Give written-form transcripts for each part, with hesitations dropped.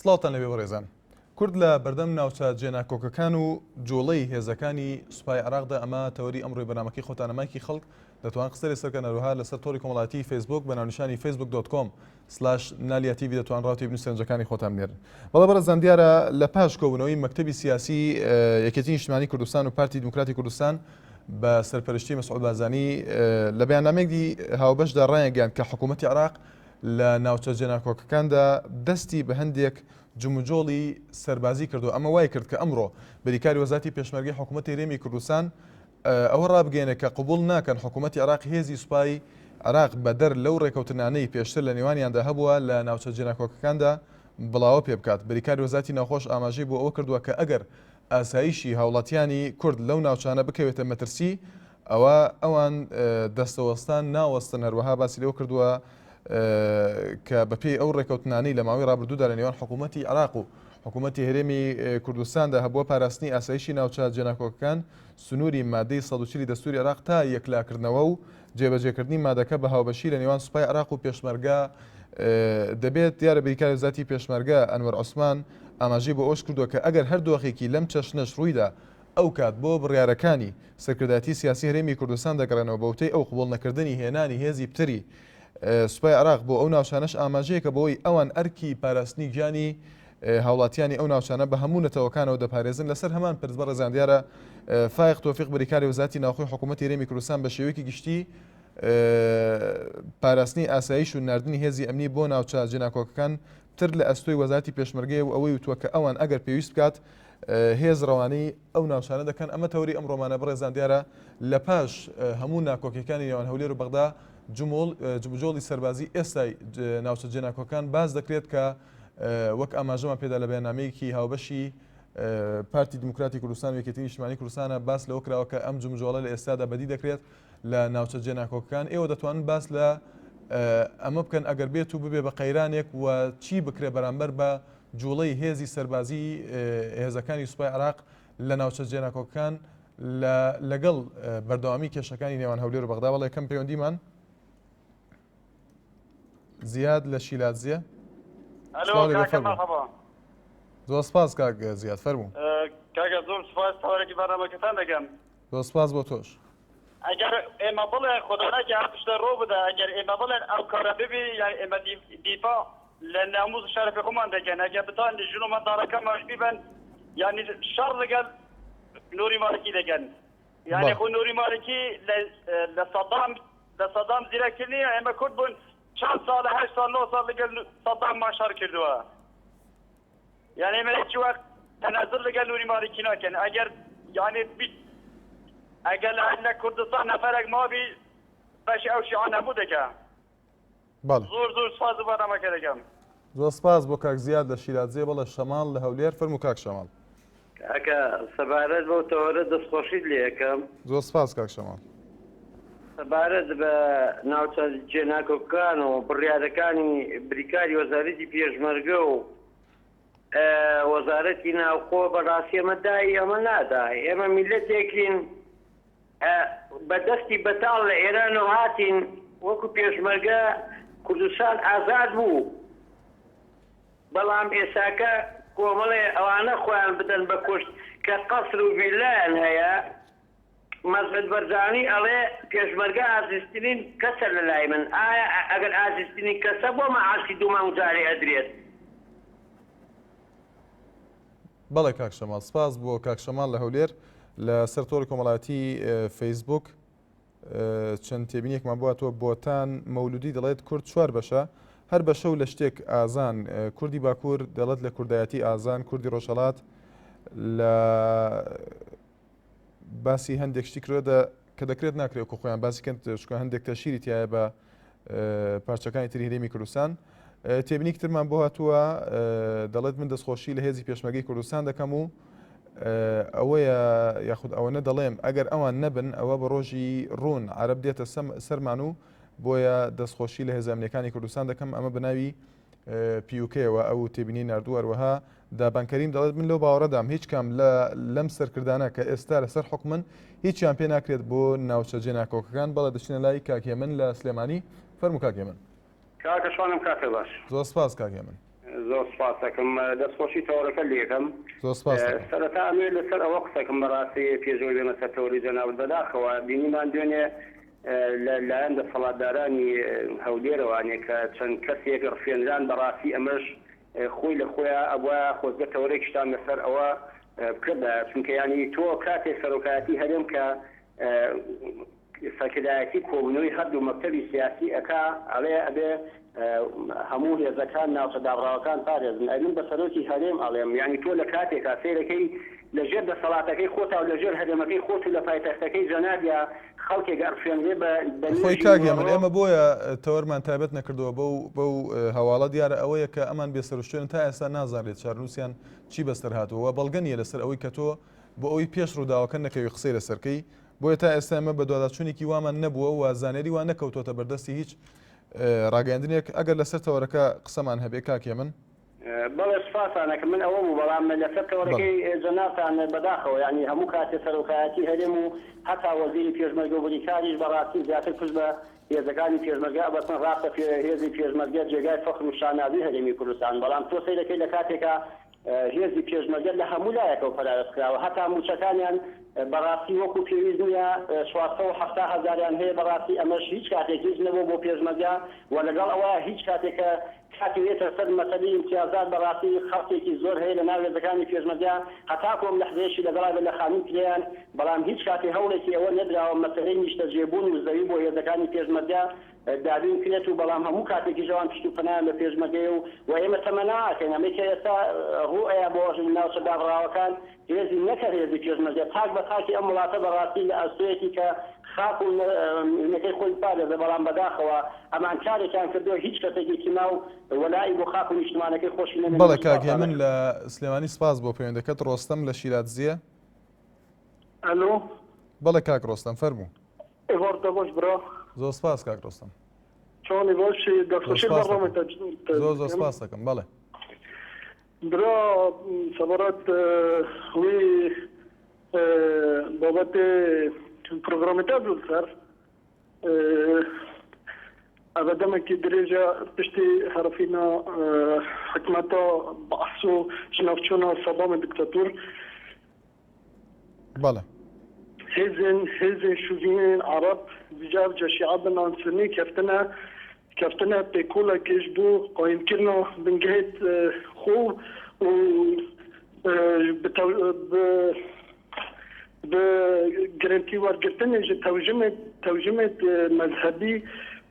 سڵاوتان لەبێ بەڕێزان. کورد لە بەردەم ناوچە جێناکۆکەکان و جوڵەی هێزەکانی سوپای عێراقدا ئەمە تەوەری ئەمڕۆی بەرنامەکەی خۆتانە مایکی خەڵک دەتوان قسە لەسەر بکەن هەروەها لەسەر تۆڕی کۆمەڵایەتی فەیسبوک بە ناونیشانی Facebook dot com slash نالیا تیڤی دەتوان ڕاو تێبینی و سەرنجەکانی خۆتان بنێرن. بەڵێ بەڕێزان دیارە لە پاش کۆبوونەوەی مەکتەبی سیاسی یەکێتی نیشتمانی کوردستان و پارتی دیموکراتی کوردستان بە سەرپەرشتی مەسعود بارزانی لە بەیاننامەیەکی هاوبەشدا ڕایانگەیاند کە حکوومەتی عێراق لە ناوچە جێناکۆکەکاندا دەستی بە هەندێک جموجۆڵی سەربازی کردو ئەمە وای کرد کە ئەمڕۆ بریکاری وەزارەتی پێشمەرگەی حکوومەتی هەرێمی کوردستان ئەوە ڕابگەیەنێت کە قبوڵ ناکەن حکوومەتی عێراق هێزی سوپای عێراق بەدەر لەو ڕێکەوتنانەی پێشتر لە نێوانیاندا هەبووە لە ناوچە جێناکۆکەکاندا بڵاوە پێبکات. بریکاری وەزارەتی ناوخۆش ئاماژەی بۆ ئەوە کردووە کە ئەگەر ئاسایشی هاوڵاتیانی کورد لەو ناوچانە بکەوێتە مەترسی ئەوا ئەوان دەستەوەستان ناوەستن، هەروەها باسی لەوە کردووە کە بەپێی ئەو ڕێکەوتنانەی لە ماوەی ڕابردوودا لە نێوان حکوومەتی عێراق و حکوومەتی هەرێمی کوردستاندا هەبووە پاراستنی ئاسایشی ناوچە جێناکۆکەکان سنووری مادەی 140 دەستوری عێراق تا یەکلاکردنەوە و جێبەجێکردنی مادەکە بە هاوبەشی لە نێوان سوپای عێراق و پێشمەرگە دەبێت. دیارە بریکاری وەزارەتی پێشمەرگە ئەنوەر عوسمان ئاماژەی بۆ ئەوەش کردووە کە ئەگەر هەر دۆخێکی لەم چەشنەش ڕوویدا ئەوکات بۆ بڕیارەکانی سەرکردایەتی سیاسی هەرێمی کوردستان دەگەڕێنەوە بەوتەی ئەو قبوڵ نەکردنی هێنانی هێزی پتری سوپای عێراق بۆ ئەو ناوچانەش ئاماژەیەکە بەوەی ئەوان ئەرکی پاراستنی گیانی هاوڵاتیانی ئەو ناوچانە بە هەموو نەتەوەکانەوە دەپارێزن لەسەر هەمان پرس بەڕێزان دیارە فایق تۆفیق بریکاری وەزارەتی ناوخۆی حکوومەتی هەرێمی کوردستان بە شێوەیەکی گشتی پاراستنی ئاسایش و ناردنی هێزی ئەمنی بۆ ناوچە جێناکۆکەکان پتر لە ئەستۆی وەزارەتی پێشمەرگەیە و ئەوەی وتووە کە ئەوان ئەگەر پێویست بکات هێز ڕەوانەی ئەو ناوچانە دەکەن ئەمە تەوەری ئەمڕۆمانە بەڕێزان دیارە لە پاش هەموو ناکۆکیەکانی نێوان هەولێر و بەغدا جموڵ جموجۆڵی سەربازی ئێستای ناوچە جێناکۆکان باس دەکرێت کە وەک ئاماژەمان پێدا لە بەیاننامەیەکی هاوبەشی پارتی دیموکراتی کوردستان و یەکێتی نیشتمانی کوردستانە باس لەوە کراوە کە ئەم جمجۆڵە لە ئێستادا بەدی دەکرێت لە ناوچە جێناکۆکەکان ئێوە دەتوانن باس لە ئەمە بکەن ئەگەر بێت و ببێ بە قەیرانێک و چی بکرێ بەرامبەر بە جوڵەی هێزی سەربازی هێزەکانی سوپای عراق لە ناوچە جێناکۆکەکان لەگەڵ بەردەوامی کێشەکانی نێوان هەولێر و بەغدا بەڵێ یەکەم پەیوەندیمان زیاد لە شیلادزیە زۆر سپاس کاک زیاد فەرموو کاکە زۆر سپاس تەوارێکی بەرنامەکەتان دەکەم زۆر سپاس بۆ تۆش ئەگەر ئێمە بڵێ خدا نەکە ئەم شتە ڕوو بدا ئەگەر ئێمە بڵێن ئەو کارە ببی یان ئێمە دیفاع لە ناموس و شەرەفی خۆمان دەکەن ئەگەر بتان ژن و منداڵەکەمانش بیبەن یانی شەڕ لەگەڵ نوری مالکی دەکەن یانی خۆ نوری مالکی لە سەدام لە سەدام زیرەکتر نییە ئێمە کورد بوون چەند ساڵە هەشت ساڵ نۆ ساڵ لەگەڵ سەداممان شەڕ کردووە یعنی ئێمە هیچ وەخت تەنەزول لەگەڵ نوری مالکی ناکەن ئەگەر یعنی ئەگەر لە کوردستان نەفەرێک مابی بەشی ئەو شیعە نەبوو دەکا بەڵێ. زۆر زۆر سوپاس بۆ بەرنامەکە دەکەم. زۆر سپاس بۆ کاک زیاد لە شیلادزێ بەڵێ شەماڵ لە هەولێر فەرموو کاک شەماڵ. کاکە سەبارەت بەو تەوەرە دەستخۆشیت لێ ئەکەم. زۆر سپاس کاک شەماڵ. سەبارەت بە ناوچە جێناکۆکەکان و بڕیارەکانی بریکاری وەزارەتی پێشمەرگە و وەزارەتی ناوخۆ بەڕاستی ئەمە دای ئەمە نادا ئێمە میللەتێکین بە دەستی بەتاڵ لە ئێرانەوە هاتین وەکو پێشمەرگە کوردستان ئازاد بوو بەڵام ئێساکە کۆمەڵێ ئەوانە خۆیان بدەن بە کوشت کە قەسر و ڤیلایان هەیە مەسعود بەرزانی ئەڵێ پێشمەرگە ئازیزترین کەسە لە لای من ئایا ئەگەر ئازیزترین کەسە بۆ مەعاشی دوو مانگ جارێ ئەدرێت؟ بەڵێ کاک شەماڵ سپاس بۆ کاک شەماڵ لە هەولێر لە سەر تۆڕی کۆمەڵایەتی فەیسبوک چەند تێبینێکمان بووە تۆ بۆتان مەولودی دەڵێت کورد چوار بەشە هەر بەشە و لە شتێک ئازان کوردی باکوور دەڵێت لە کوردایەتی ئازان کوردی ڕۆژهەڵات لە باسی هەندێک شتی کردە کە دەکرێت ناکرێت وەکو خۆیان باسی کەن چونکە هەندێک تەشیری تایە بە پارچەکانی تری هەرێمی کوردستان تێبینی ترمان بۆ هاتووە دەڵێت من دەستخۆشی لە هێزی پێشمەرگەی کوردستان دەکەم و ئەوەیە یاخود ئەوە نەدەڵێم ئەگەر ئەوان نەبن ئەوە بە ڕۆژی ڕوون عرب دێتە سەرمان و بۆیە دەستخۆشی لە هێزە ئەمنیەکانی کوردستان دەکەم ئەمە بەناوی پیوکەیەوە ئەو تێبینی ناردووە هەروەها دابان کەریم دەڵێت من لەو باوەڕەدام هیچ کام لە لەم سەرکردانە کە ئێستا لەسەر حکومن هیچیان پێ ناکرێت بۆ ناوچە جێناکۆکەکان بەڵێ دەچینە لای کاک هێمن لە سلێمانی فەرموو کاک هێمن. کاکە شوانم کاتت باش. زۆر سپاس کاک هێمن. زۆر سپاس دەکەم دەستخۆشی تەوەرەکە لێکەم. زۆر سپاس دەکەم. سەرەتا ئەمەوێت لەسەر ئەوە قسەکەم بەڕاستی پێش ئەوەی بێمە سەر تەوەری جەنابت بەداخەوە بینیمان دوێنێ لە لایەن دەسەڵاتدارانی هەولێرەوە ئەنێ کە چەند کەسێک ڕفێنران بەڕاستی ئەمەش خۆی لە خۆیا ئەبوایە خۆزگە تەوەرێکیشتان لەسەر ئەوە بکردایە چونکە یانی تۆ کاتێک سەرۆکایەتی هەرێم کە سەرکردایەتی کۆبوونەوەی هەردوو مەکتەبی سیاسی ئەکا ئەڵێ ئەبێ هەموو هێزەکان ناوچە دابڕاوەکان پارێزن ئەی من بە سەرۆکی هەرێم ئەڵێم یانی تۆ لە کاتێکا سەیرەکەی لە ژێر دەسەڵاتەکەی خۆتا و لە ژێر هەرێمەکەی خۆت و لە پایتەختەکەی جەنابیا خەڵکێک ئەڕفێنرێ بە بە خۆی نوێژی کاک هێمن نیوەڕۆ. ئێمە بۆیە تەوەرمان تایبەت نەکردووە بەو بەو هەواڵە دیارە ئەوەیە کە ئەمان بێسەروشوێنن تا ئێستا نازانرێت چارەنووسیان چی بەسەر هاتووە و بەڵگە نییە لەسەر ئەوەی کە تۆ بۆ ئەوەی پێش ڕووداوەکە نەکەوی قسەی لەسەر کەی بۆیە تا ئێستا ئێمە بەدواداچوونێکی وامان نەبووە و زانیاری وا نەکەوتووەتە بەردەستی هیچ ڕاگەیاندنێک ئەگەر لەسەر تەوەرەکە قسەمان هەبێ کاک هێمن. بەڵێ سوپاستان ئەکەم من ئەوە بوو بەڵام لەسەر تەوەرەکەی جەنابتان بەداخەوە یانی هەموو کاتێ سەرۆکایەتی هەرێم و هەتا وەزیری پێشمەرگە و بریکاریش بەڕاستی زیاتر پشت بە هێزەکانی پێشمەرگە ئەبەستن ڕاستە هێزی پێشمەرگە جێگای فەخر و شانازی هەرێمی کوردستان بەڵام تۆ سەیرەکەی لە کاتێکا هێزی پێشمەرگە لە هەموو لایەکەوە پەراوێز خراوە، هەتا مووچەکانیان بەڕاستی وەکو پێویست نییە، 470 هەزاریان هەیە، بەڕاستی ئەمەش هیچ کاتێک هیچ نەبووە بۆ پێشمەرگە و لەگەڵ ئەوە هیچ کاتێک کە کاتێ یەتە سەر مەسەلەی ئیمتیازات بەڕاستی خەڵکێکی زۆر هەیە لەناو هێزەکانی پێشمەرگە هەتاکو ئەم لەحزەیەشی لەگەڵا بێت لە خانووی کرێیان، بەڵام هیچ کاتێ هەوڵێکی ئەوە نەدراوە مەسەلەی نیشتەجێبوون و زەوی بۆ هێزەکانی پێشمەرگە دابین کرێت و بەڵام هەموو کاتێکیش ئەوان پشت و پەنایان بە پێشمەرگەیە و و ئێمە تەمەنا ئەکەین ئەمەی کە ئێستا ڕوو ئەیا بۆ ناوچە دابڕاوەکان هێزی نەک هەر هێزی پێشمەرگە تاک بە تاکی ئەم وڵاتە بەڕاستی لە ئەستۆیەتی کە خاک و نەکەی خۆی بپارێزێ بەڵام بەداخەوە ئەمان کارێکیان کردووە هیچ کەسێکی ئینتیما و وەلائی بۆ خاک و نیشتمانەکەی خۆشی نەمێنێ بەڵێ کاک سوپاستان هێمن ئەکەم. لە سلێمانی سپاس بۆ پەیوەندەکەت ڕۆستەم لە شیرادزیە. ئەلۆ. بەڵێ کاک ڕۆستەم فەرموو. ئێوارتە باش برا. زۆر سپاس کاک ڕۆستەم. چۆنی باشی زۆر دەستخۆشی سپاس بەڕامە دەکەم. زۆر زۆر سپاس دەکەم بەڵێ. برا سەبارەت وی بابەتێ پرۆگرامێ te bû li ser ئەڤە دەمێکی درێژە پشتی هەرفینا حکومەتا بەعس و ji navçûna Sedamê diktatûr بەڵێ. هێزên هێزên şûvînên Ereb vîca vîca Şîa bin an Sunnî keftine keftine pêkolekê ji bo qayîmkirina bingehê xwe û bi bi bi girentî wergirtinê ji tewjimê tewjimê mezhebî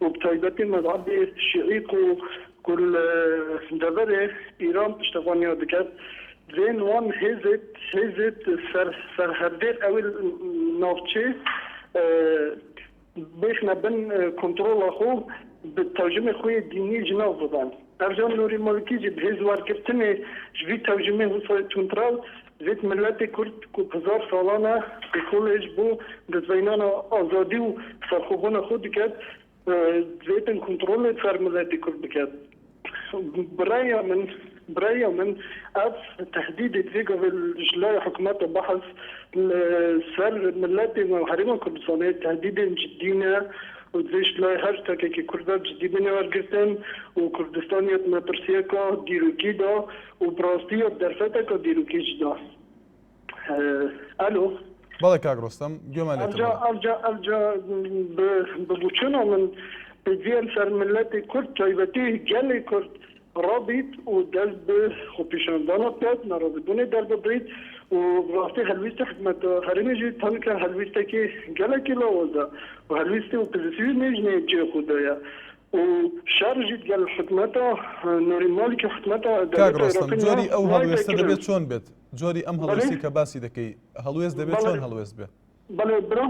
û bi taybetî mezhebê Şîî ku ku li deverê Îran piştevaniya diket Divên wan hêzêt hêzêt ser serhevdêr ew ê li navçê bêxine bin kontrola xwe bi tewjimê xwe yê dînî ji nav bibin. Ev jan Nûrî Malikî jî bi hêz wergirtinê ji vî tewjimê wisa yê tundrew divêt miletê Kurd ku bi hezar salan e pêkolê ji bo destveynana azadî û serxwebûna xwe diket divêtin kontrolê li ser miletê Kurd biket. Bi reya min bi reya min ev tehdîdê di vê gavê ji layê hikûmeta Behs li ser miletê me û Herêma Kurdistanê tehdîdên cidî ne û divê ji layê her takekî Kurd ve bi cidî bêne wergirtin û Kurdistan ya di metirsiyeka dîrokî de û bi rastî ya di derfeteka dîrokî jî de. Elo. بەڵێ کاک ڕۆستەم گوێمان لێتە ئەوجا بەڵێ. ئەوجا ئەوجا بە بە بۆچوونە من پێدڤیە li ser miletê Kurd taybetî gelê Kurd rabît û dest bi xwepêşandana pêt nerazîbûnê derbibirît û bi rastî helwîstê hikûmeta herêmê jî tanike helwîstekî gelekî lawaz e û helwîstê opozîsyonê jî neyê cihê xwe de ye û şer jî digel hikûmeta Nûrî Malikî û hikûmeta کاک dewleta ڕۆستەم Iraqê جۆری ئەو nayê هەڵوێستە kirin. دەبێت چۆن بێت؟ جۆری ئەم بەڵێ هەڵوێستی کە باسی دەکەی هەڵوێست دەبێت بەڵێ چۆن هەڵوێست بێ؟ بەڵێ برا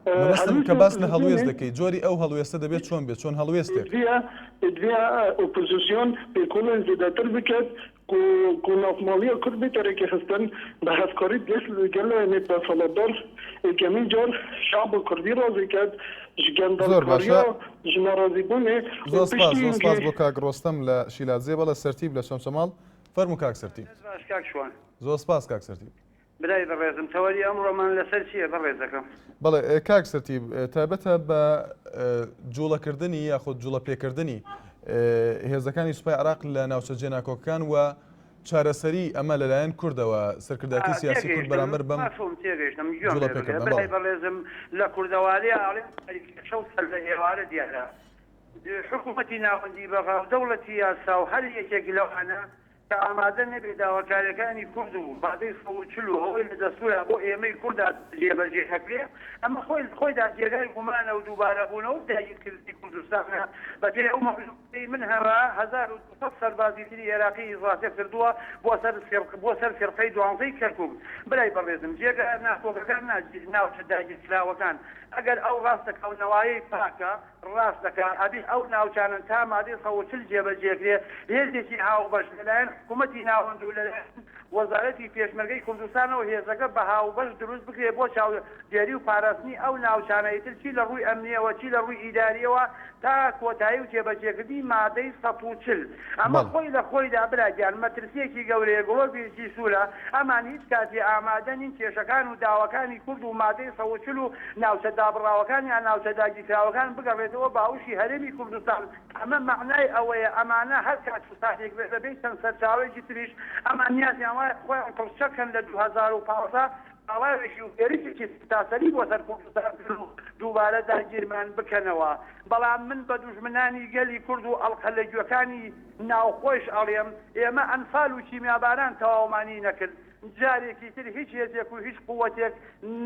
مەبەستم کە هەڵویستی باس لە هەڵوێست ئۆپۆزسیۆنێ دەکەی جۆری ئەو هەڵوێستە دەبێت چۆن بێت چۆن هەڵوێستێک؟ پێدڤیە پێدڤیە ئۆپۆزسیۆن پێکۆڵێن زێدەتر بکەت کو کو نافماڵیە کورد بێتە رێکخستن بە هەڤکاری دەست گەل لایەنێ دەسەڵاتدار یەکەمین جار شەعب کوردی ڕازی کەت ji زۆر باشە گەندەڵکاریە ji ناڕازیبوونێ و زۆر سپاس پشتی زۆر سپاس هینگێ بۆ کاک ڕۆستەم لە شیلادزێ بەڵێ سەرتیپ لە چەمچەماڵ فەرموو کاک سەرتیپ. دەست باش کاک شوان. زۆر سپاس کاک سەرتیپ. برای بەڕێزم تەوەری ئەمڕۆمان لەسەر چییە بەڕێزەکەم؟ بەڵێ کاک سەرتیپ تایبەتە بە جوڵەکردنی یاخود جوڵە پێکردنی. هێزەکانی سوپای عێراق لە ناوچە جێناکۆکەکان و چارەسەری ئەمە لەلایەن کوردەوە سەرکردایەتی سیاسی کورد تێگەیشتم بەرامبەر بەم مەفهوم تێگەیشتم گوێم جوڵە لێ بگرە پێکردنە برای بەڵێ. بەڕێزم لە کوردەواریا ئەڵێن تاریکە شەو سەر لە ئێوارە دیارە حکوومەتی ناوەندی بەغا و دەوڵەتی یاسا و هەر یەکێک لەوانە کە ئامادە نەبێ داواکاریەکانی کورد و مادەی 140 و ئەوەی لە دەستوورا بۆ ئێمەی کوردا جێبەجێ نەکرێ ئەمە خۆی خۆیدا جێگای گومانە و دووبارەبوونەوە و داگیرکردنی کوردستانە بەپێی ئەو مەعلوماتەی من هەمە 1200 سەربازی تری ئێراقی ئیزافە کردووە بۆ سەر بۆ سەر فیرقەی دوانزەی کەرکوک برای بەڕێزم جێگا ناکۆکەکان نا ناوچە داگیرکراوەکان ئەگەر ئەو ڕاست دەکا و نەوایەی پاکە ڕاست دەکا ئەبێ ئەو ناوچانەن تا مادەی 140 جێبەجێکرێ هێزێکی هاوبەش لەلایەن حکوومەتی ناوەند و لەلایەن وەزارەتی پێشمەرگەی کوردستانەوە هێزەکە بە هاوبەش دروست بکرێ بۆ چاودێری و پاراستنی ئەو ناوچانە ئیتر چی لە ڕووی ئەمنیەوە چی لە ڕووی ئیداریەوە تا کۆتایی و جێبەجێکردنی مادەی 140 ئەمە بەڵێ. خۆی لە خۆیدا برا گیان مەترسیەکی گەورەیە گڵۆپێکی سوورە ئەمان هیچ کاتێ ئامادە نین کێشەکان و داواکانی کورد و مادەی 140 و ناوچە دابڕاوەکان یان ناوچە داگیرکراوەکان بگەڕێتەوە باوشی هەرێمی کوردستان ئەمە مەعنای ئەوەیە ئەمانە هەر کات و ساتێک بێت بەبێ چەند سەرچاوەیەکی تریش ئەمان نیازیان وایە خۆیان پڕچەک کەن لە 2015 ئاڵاوێکی و هێرشێکی سەرتاسەری بۆ سەر کوردستان بکەن و دووبارە داگیرمان بکەنەوە. بەڵام من بە دوژمنانی گەلی کورد و ئەڵقە لەگوێکانی ناوخۆیش ئەڵێم ئێمە ئەنفال و کیمیاباران تەواومانی نەکرد، جارێکی تر هیچ هێزێک و هیچ قوەتێک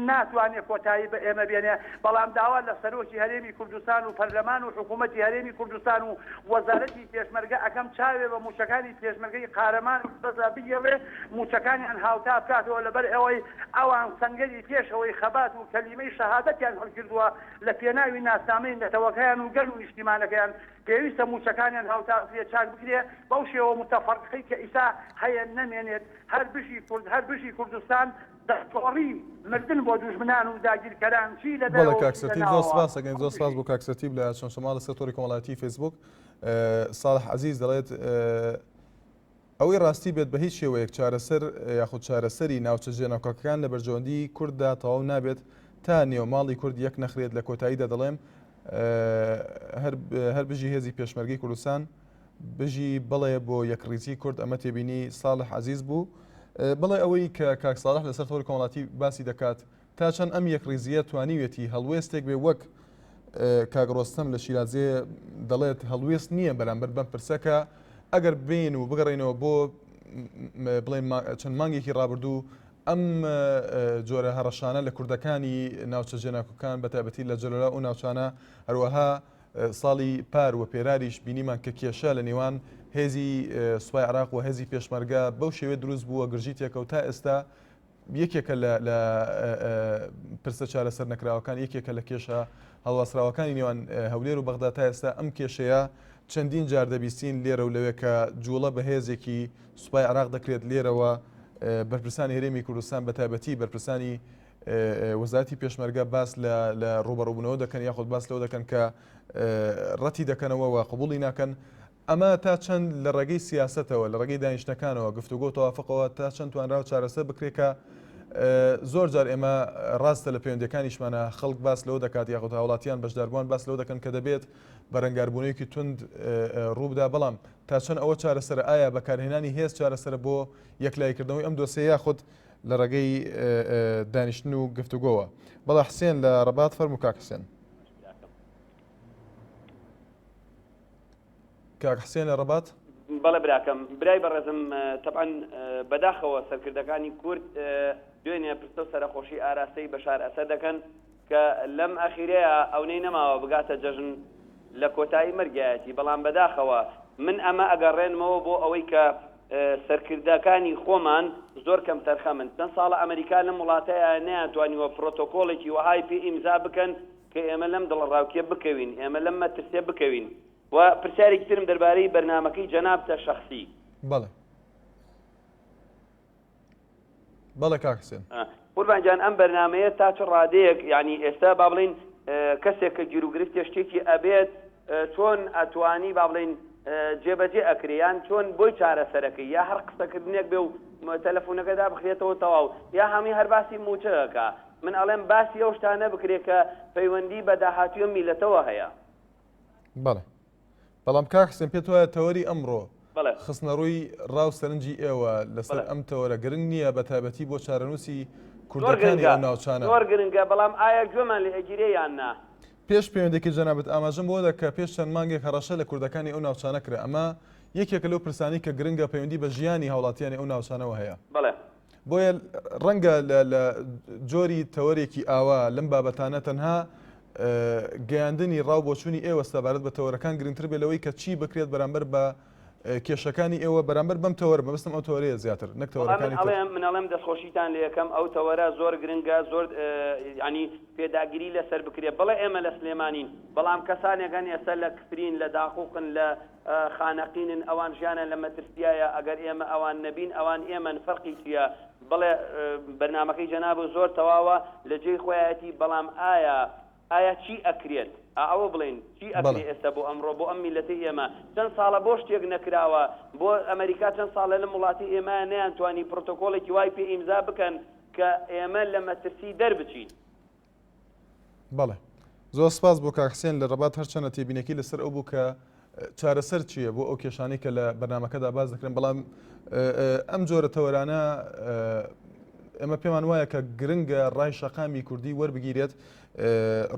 ناتوانێ کۆتایی بە ئێمە بێنێ، بەڵام داوا لە سەرۆکی هەرێمی کوردستان و پەرلەمان و حکوومەتی هەرێمی کوردستان و وەزارەتی پێشمەرگە ئەکەم چاوێ بە مووچەکانی پێشمەرگەی قارەمان و بەزا بگێڕێ مووچەکانیان هاوتا بکاتەوە لەبەر ئەوەی ئەوان سەنگەری پێشەوەی خەبات و کەلیمەی شەهادەتیان هەڵگردووە لە پێناوی ناسنامەی نەتەوەکەیان و گەل و نیشتیمانەکەیان پێویستە مووچەکانیان هاوتا بکرێ چاک بکرێ بەو شێوە متەفەڕقەی کە ئیسا هەیە نەمێنێت هەر بژی کورد هەر بژی کوردستان دەستۆڕی مردن بۆ دوژمنان و داگیرکەران چی لە بەڵێ دەرەوە و کاک چی لە سەرتیپ زۆر ناوەوە. سپاس دەکەین زۆر هەر سپاس بژی. بۆ کاک سەرتیپ لە چەمچەماڵ لەسەر تۆڕی کۆمەڵایەتی فەیسبوک ساڵح عەزیز دەڵێت ئەوەی ڕاستی بێت بە هیچ شێوەیەک چارەسەر یاخود چارەسەری ناوچە جێناکۆکەکان لە بەرژەوەندی کورددا تەواو نابێت تا نێوماڵی کورد یەک نەخرێت لە کۆتاییدا دەڵێم هەر بژی هێزی پێشمەرگەی کوردستان بژی بەڵێ بۆ یەکڕیزی کورد ئەمە تێبینی ساڵح عەزیز بوو بەڵێ ئەوەی کە کاک ساڵح لەسەر تۆڕی کۆمەڵاتی باسی دەکات تا چەند ئەم یەکڕیزییە توانیویەتی هەڵوێستێک بێ وەک کاک ڕۆستەم لە شیرازێ دەڵێت هەڵوێست نییە بەرامبەر بەم پرسە کە ئەگەر بین و بگەڕێینەوە بۆ بڵێن چەند مانگێکی ڕابردوو ئەم جۆرە هەڕەشانە لە کوردەکانی ناوچە جێناکۆکان بە تایبەتی لە جەلەولا و ناوچانە هەروەها ساڵی پار و پێراریش بینیمان کە کێشە لە نێوان هێزی سوپای عراق و هێزی پێشمەرگە بەو شێوەیە دروست بووە گرژی تێکەوت تا ئێستا یەکێکە لە لە پرسە چارەسەر نەکراوەکان یەکێکە لە کێشە هەڵواسراوەکانی نێوان هەولێر و بەغدا تا ئێستا ئەم کێشەیە چەندین جار دەبیستین لێرە و لەوێ کە جوڵە بەهێزێکی سوپای عراق دەکرێت لێرەوە بەرپرسانی هەرێمی کوردستان بە تایبەتی بەرپرسانی وەزارەتی پێشمەرگە باس لە ڕوبەڕوبوونەوە دەکەن یاخود باس لەوە دەکەن کە ڕەتی دەکەنەوە و قبوڵی ناکەن ئەمە تا چەند لە ڕێگەی سیاسەتەوە، لە ڕێگەی دانیشتنەکانەوە، گفتوگۆ و تەوافقەوە تا چەند توانراوە چارەسەر بکرێت کە زۆر جار ئێمە ڕاستە لە پەیوەندیەکانیشمانە خەڵک باس لەوە دەکات یاخود هاوڵاتیان بەشداربووان باس لەوە دەکەن کە دەبێت بەرەنگاربوونەوەیەکی توند ڕووبدا بەڵام تا چەند ئەوە چارەسەرە ئایا بەکارهێنانی هێز چارەسەرە بۆ یەکلاییکردنەوەی ئەم دۆسیە یاخود لە ڕێگەی دانیشتن و گفتوگۆوە بەڵێ حسێن لە ڕەبات فەرموو کاک حسێن. کاک حسێن لە ڕەبات. بەڵێ براکەم برای بەڕێزم تەبعەن بەداخەوە سەرکردەکانی کورد دوێنێ پرسە و سەرەخۆشی ئاراستەی بەشار ئەسەد دەکەن کە لەم ئەخیرەیە ئەونەی نەماوە بگاتە جەژن لە کۆتایی مەرگایەتی بەڵام بەداخەوە من ئەمە ئەگەڕێنمەوە بۆ ئەوەی کە سەرکردەکانی خۆمان زۆر کەم تەرخەمن چەند ساڵە ئەمریکا لەم وڵاتەیە نەیانتوانیوە پرۆتۆکۆڵێکی وەهای پێ ئیمزا بکەن کە ئێمە لەم دڵەڕاوکێ بکەوین، ئێمە لەم مەترسیە بکەوین. و پرسیارێکی ترم دەربارەی بەرنامەکەی جەنابتە شەخسی. بەڵێ. بەڵێ کاک حسێن. قوربان گیان ئەم بەرنامەیە تا چ ڕادەیەک یانی ئێستا با بڵێین کەسێک کە گیروگرفتێ شتێکی ئەبێت چۆن ئەتوانی با بڵێین جێبەجێ ئەکرێ یان چۆن بۆی چارەسەرەکەی یا هەر قسەکردنێک بێ و تەلەفونەکە دابخرێتەوە تەواو یا هەمووی هەر باسی مووچە ئەکا من ئەڵێم باسی ئەو شتانە بکرێ کە پەیوەندی بە داهاتووی ئەم میللەتەوە هەیە. بەڵێ. بەڵام کاک حسێن پێت وایە تەوەری ئەمڕۆ بەڵێ. خستنەڕووی ڕا و سەرنجی ئێوە لەسەر بەڵێ. ئەم تەوەرە گرنگ نییە بە تایبەتی بۆ چارەنووسی زۆر کوردەکانی گرنگە ئەو ناوچانە؟ زۆر گرنگە بەڵام ئایا گوێمان لێ ئەگیرێ یان نا؟ پێش پەیوەندیەکەی جەنابت ئاماژەم بەوە دا کە پێش چەند مانگێک هەڕەشە لە کوردەکانی ئەو ناوچانە کرا ئەمە یەکێکە لەو پرسانەی کە گرنگە پەیوەندی بە ژیانی هاوڵاتیانی ئەو ناوچانەوە هەیە. بەڵێ. بۆیە ڕەنگە لە جۆری تەوەرێکی ئاوا لەم بابەتانە تەنها گەیاندنی ڕا و بۆچوونی ئێوە سەبارەت بە تەوەرەکان گرنگتر بێت لەوەی کە چی بکرێت بەرامبەر بە کێشەکانی ئێوە بەرامبەر بەم تەوەرە، مەبەستم ئەو تەوەرەیە زیاتر نەک وەڵا من تەوەرەکانی تر. ئەڵێم من ئەڵێم دەستخۆشیتان لێ ئەکەم ئەو تەوەرە زۆر گرنگە زۆر یانی پێداگری لەسەر بکرێ بەڵێ ئێمە لە سلێمانین بەڵام کەسانێک هەن ئێستا لە کفرین لە داقوقن لە خانەقینن ئەوان ژیانیان لە مەترسیایە ئەگەر ئێمە ئەوان نەبین ئەوان ئێمەن فەرقی چیە بەڵێ بەرنامەکەی جەنابت زۆر تەواوە لە جێی خۆیەتی بەڵام ئایا ئایا چی ئەکرێت ئا ئەوە بڵێین چی بەڵێ. ئەکرێ ئێستا بۆ ئەمڕۆ بۆ ئەم میللەتەی ئێمە چەند ساڵە بۆ شتێک نەکراوە بۆ ئەمەریکا چەند ساڵە لەم وڵاتی ئێمە نەیانتوانی پرۆتۆکۆڵێکی وای پێ ئیمزا بکەن کە ئێمە لە مەترسی دەربچین. بەڵێ زۆر سپاس بۆ کاک حسێن لە ڕەبات هەرچەنە تێبینەکەی لەسەر ئەو بوو کە چارەسەر چییە بۆ ئەو کێشانەی کە لە بەرنمەکەدا باز دەکرێن بەڵام ئەم جۆرە تەوەرانە ئێمە پێمان وایە کە گرنگە ڕای شەقامی کوردی وەربگیرێت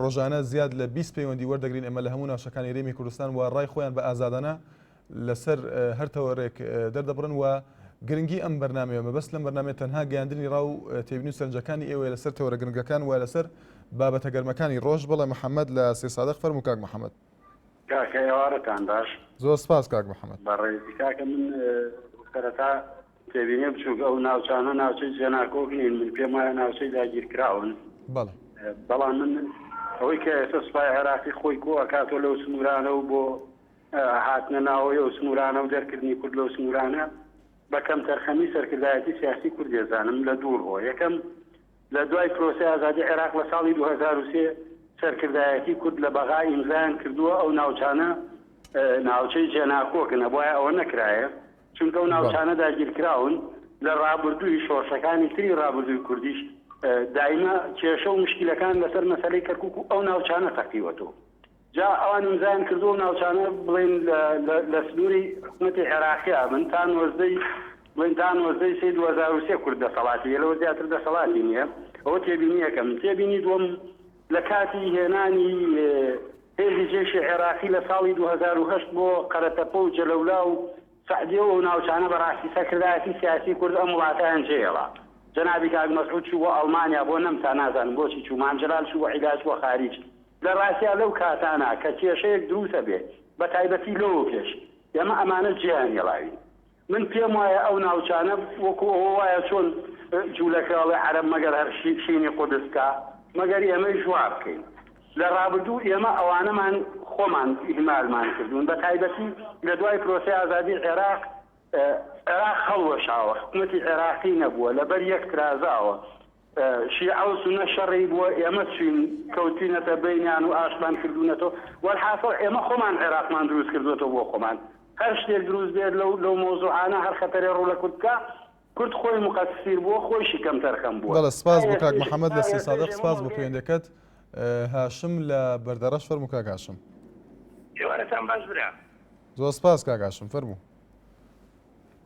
ڕۆژانە زیاد لە 20 پەیوەندی وەردەگرین ئێمە لە هەموو ناوچەکانی هەرێمی کوردستان و ڕای خۆیان بە ئازادانە لەسەر هەر تەوەرێک دەردەبڕن و گرنگی ئەم بەرنامەیە مەبەست لەم بەرنامەیە تەنها گەیاندنی ڕا و تێبینی و سەرنجەکانی ئێوەیە لەسەر تەوەرە گرنگەکان و لەسەر بابەتە گەرمەکانی ڕۆژ. بەڵێ محەمەد لە سێسادق فەرموو کاک محەمەد. کاکە ئێوارەتان باش. زۆر سپاس کاک محەمەد. بەڕێزی کاکە من سەرەتا تێبینی بچووک ئەو ناوچانە ناوچەی جێناکۆک نین من پێم وایە ناوچەی داگیرکراون. بەڵێ. بەڵام من ئەوەی کە ئێستا سوپای عێراقی خۆی کۆ ئەکاتەوە لەو سنوورانە و بۆ هاتنە ناوەوەی ئەو سنوورانە و دەرکردنی کورد لەو سنوورانە بە کەمتەرخەمی سەرکردایەتی سیاسی کورد دەزانم لە دوو ڕووە یەکەم لە دوای پرۆسەی ئازادی عێراق لە ساڵی 2003 سەرکردایەتی کورد لە بەغا ئیمزایان کردووە ئەو ناوچانە ناوچەی جێناکۆکن ئەبوایە ئەوە نەکرایە چونکە ئەو ناوچانە داگیرکراون لە ڕابردووی شۆڕشەکانی تری ڕابردووی کوردیش دایمە کێشە و مشکلەکان لەسەر مەسەلەی کەرکوک و ئەو ناوچانە تەقیوەتەوە جا ئەوان ئیمزایان کردووە ئەو ناوچانە بڵێن لە سنووری حکومەتی عێراقیا بن تا نۆزدەی بڵێن تا نۆزدەی سێی 2003 کورد دەسەڵاتی هەیە لەوە زیاتر دەسەڵاتی نییە ئەوە تێبینی یەکەم تێبینی دووەم لە کاتی هێنانی هێزی جێشی عێراقی لە ساڵی 2008 بۆ قەرەتەپە و جەلەولا و سەعدیە و ئەو ناوچانە بەڕاستی سەرکردایەتی سیاسی کورد ئەم وڵاتەیان جێهێڵا جەنابی کاک مەسعود چوو بۆ ئەڵمانیا بۆ نەمسا نازانم بۆچی چوو مام جەلال چوو بۆ عیلاج بۆ خاریج لە ڕاستیا لەو کاتانە کە کێشەیەک دروست ئەبێ بە تایبەتی لەوە پێش ئێمە ئەمانە جێیان هێڵاوین من پێم وایە ئەو ناوچانە وەکو ئەوە وایە چۆن جولەکە ئەڵێ عەرەب مەگەر هەر شینی قودس بکا مەگەر ئێمەیش وا بکەین لە ڕابردوو ئێمە ئەوانەمان خۆمان ئیهمالمان کردوون بە تایبەتی لە دوای پرۆسەی ئازادی عێراق عێراق هەڵوەشاوە حکومەتی عێراقی نەبووە لەبەر یەک ترازاوە شیعە و سونە شەڕی بووە ئێمە چوین کەوتوینەتە بەینیان و ئاشمان کردونەتەوە وەلحاسڵ ئێمە خۆمان عێراقمان دروست کردوەتەوە بۆ خۆمان هەر شتێک دروست بێت لەو لەو مەوزوعانە هەر خەتەرێ ڕوو لە کورد بکا کورد خۆی موقەسسیر بووە خۆیشی کەمتەرخەم بووە بەڵێ سپاس تا بۆ کاک ئێستەیش محەمەد تا لە ئێستەیش سێسادق ئێمە سپاس بۆ مەوزوعی پەیوەندەکەت هاشم لە بەردەڕەش فەرموو کاک هاشم. ئێوارەتان باش برا. زۆر سپاس کاک هاشم فەرموو.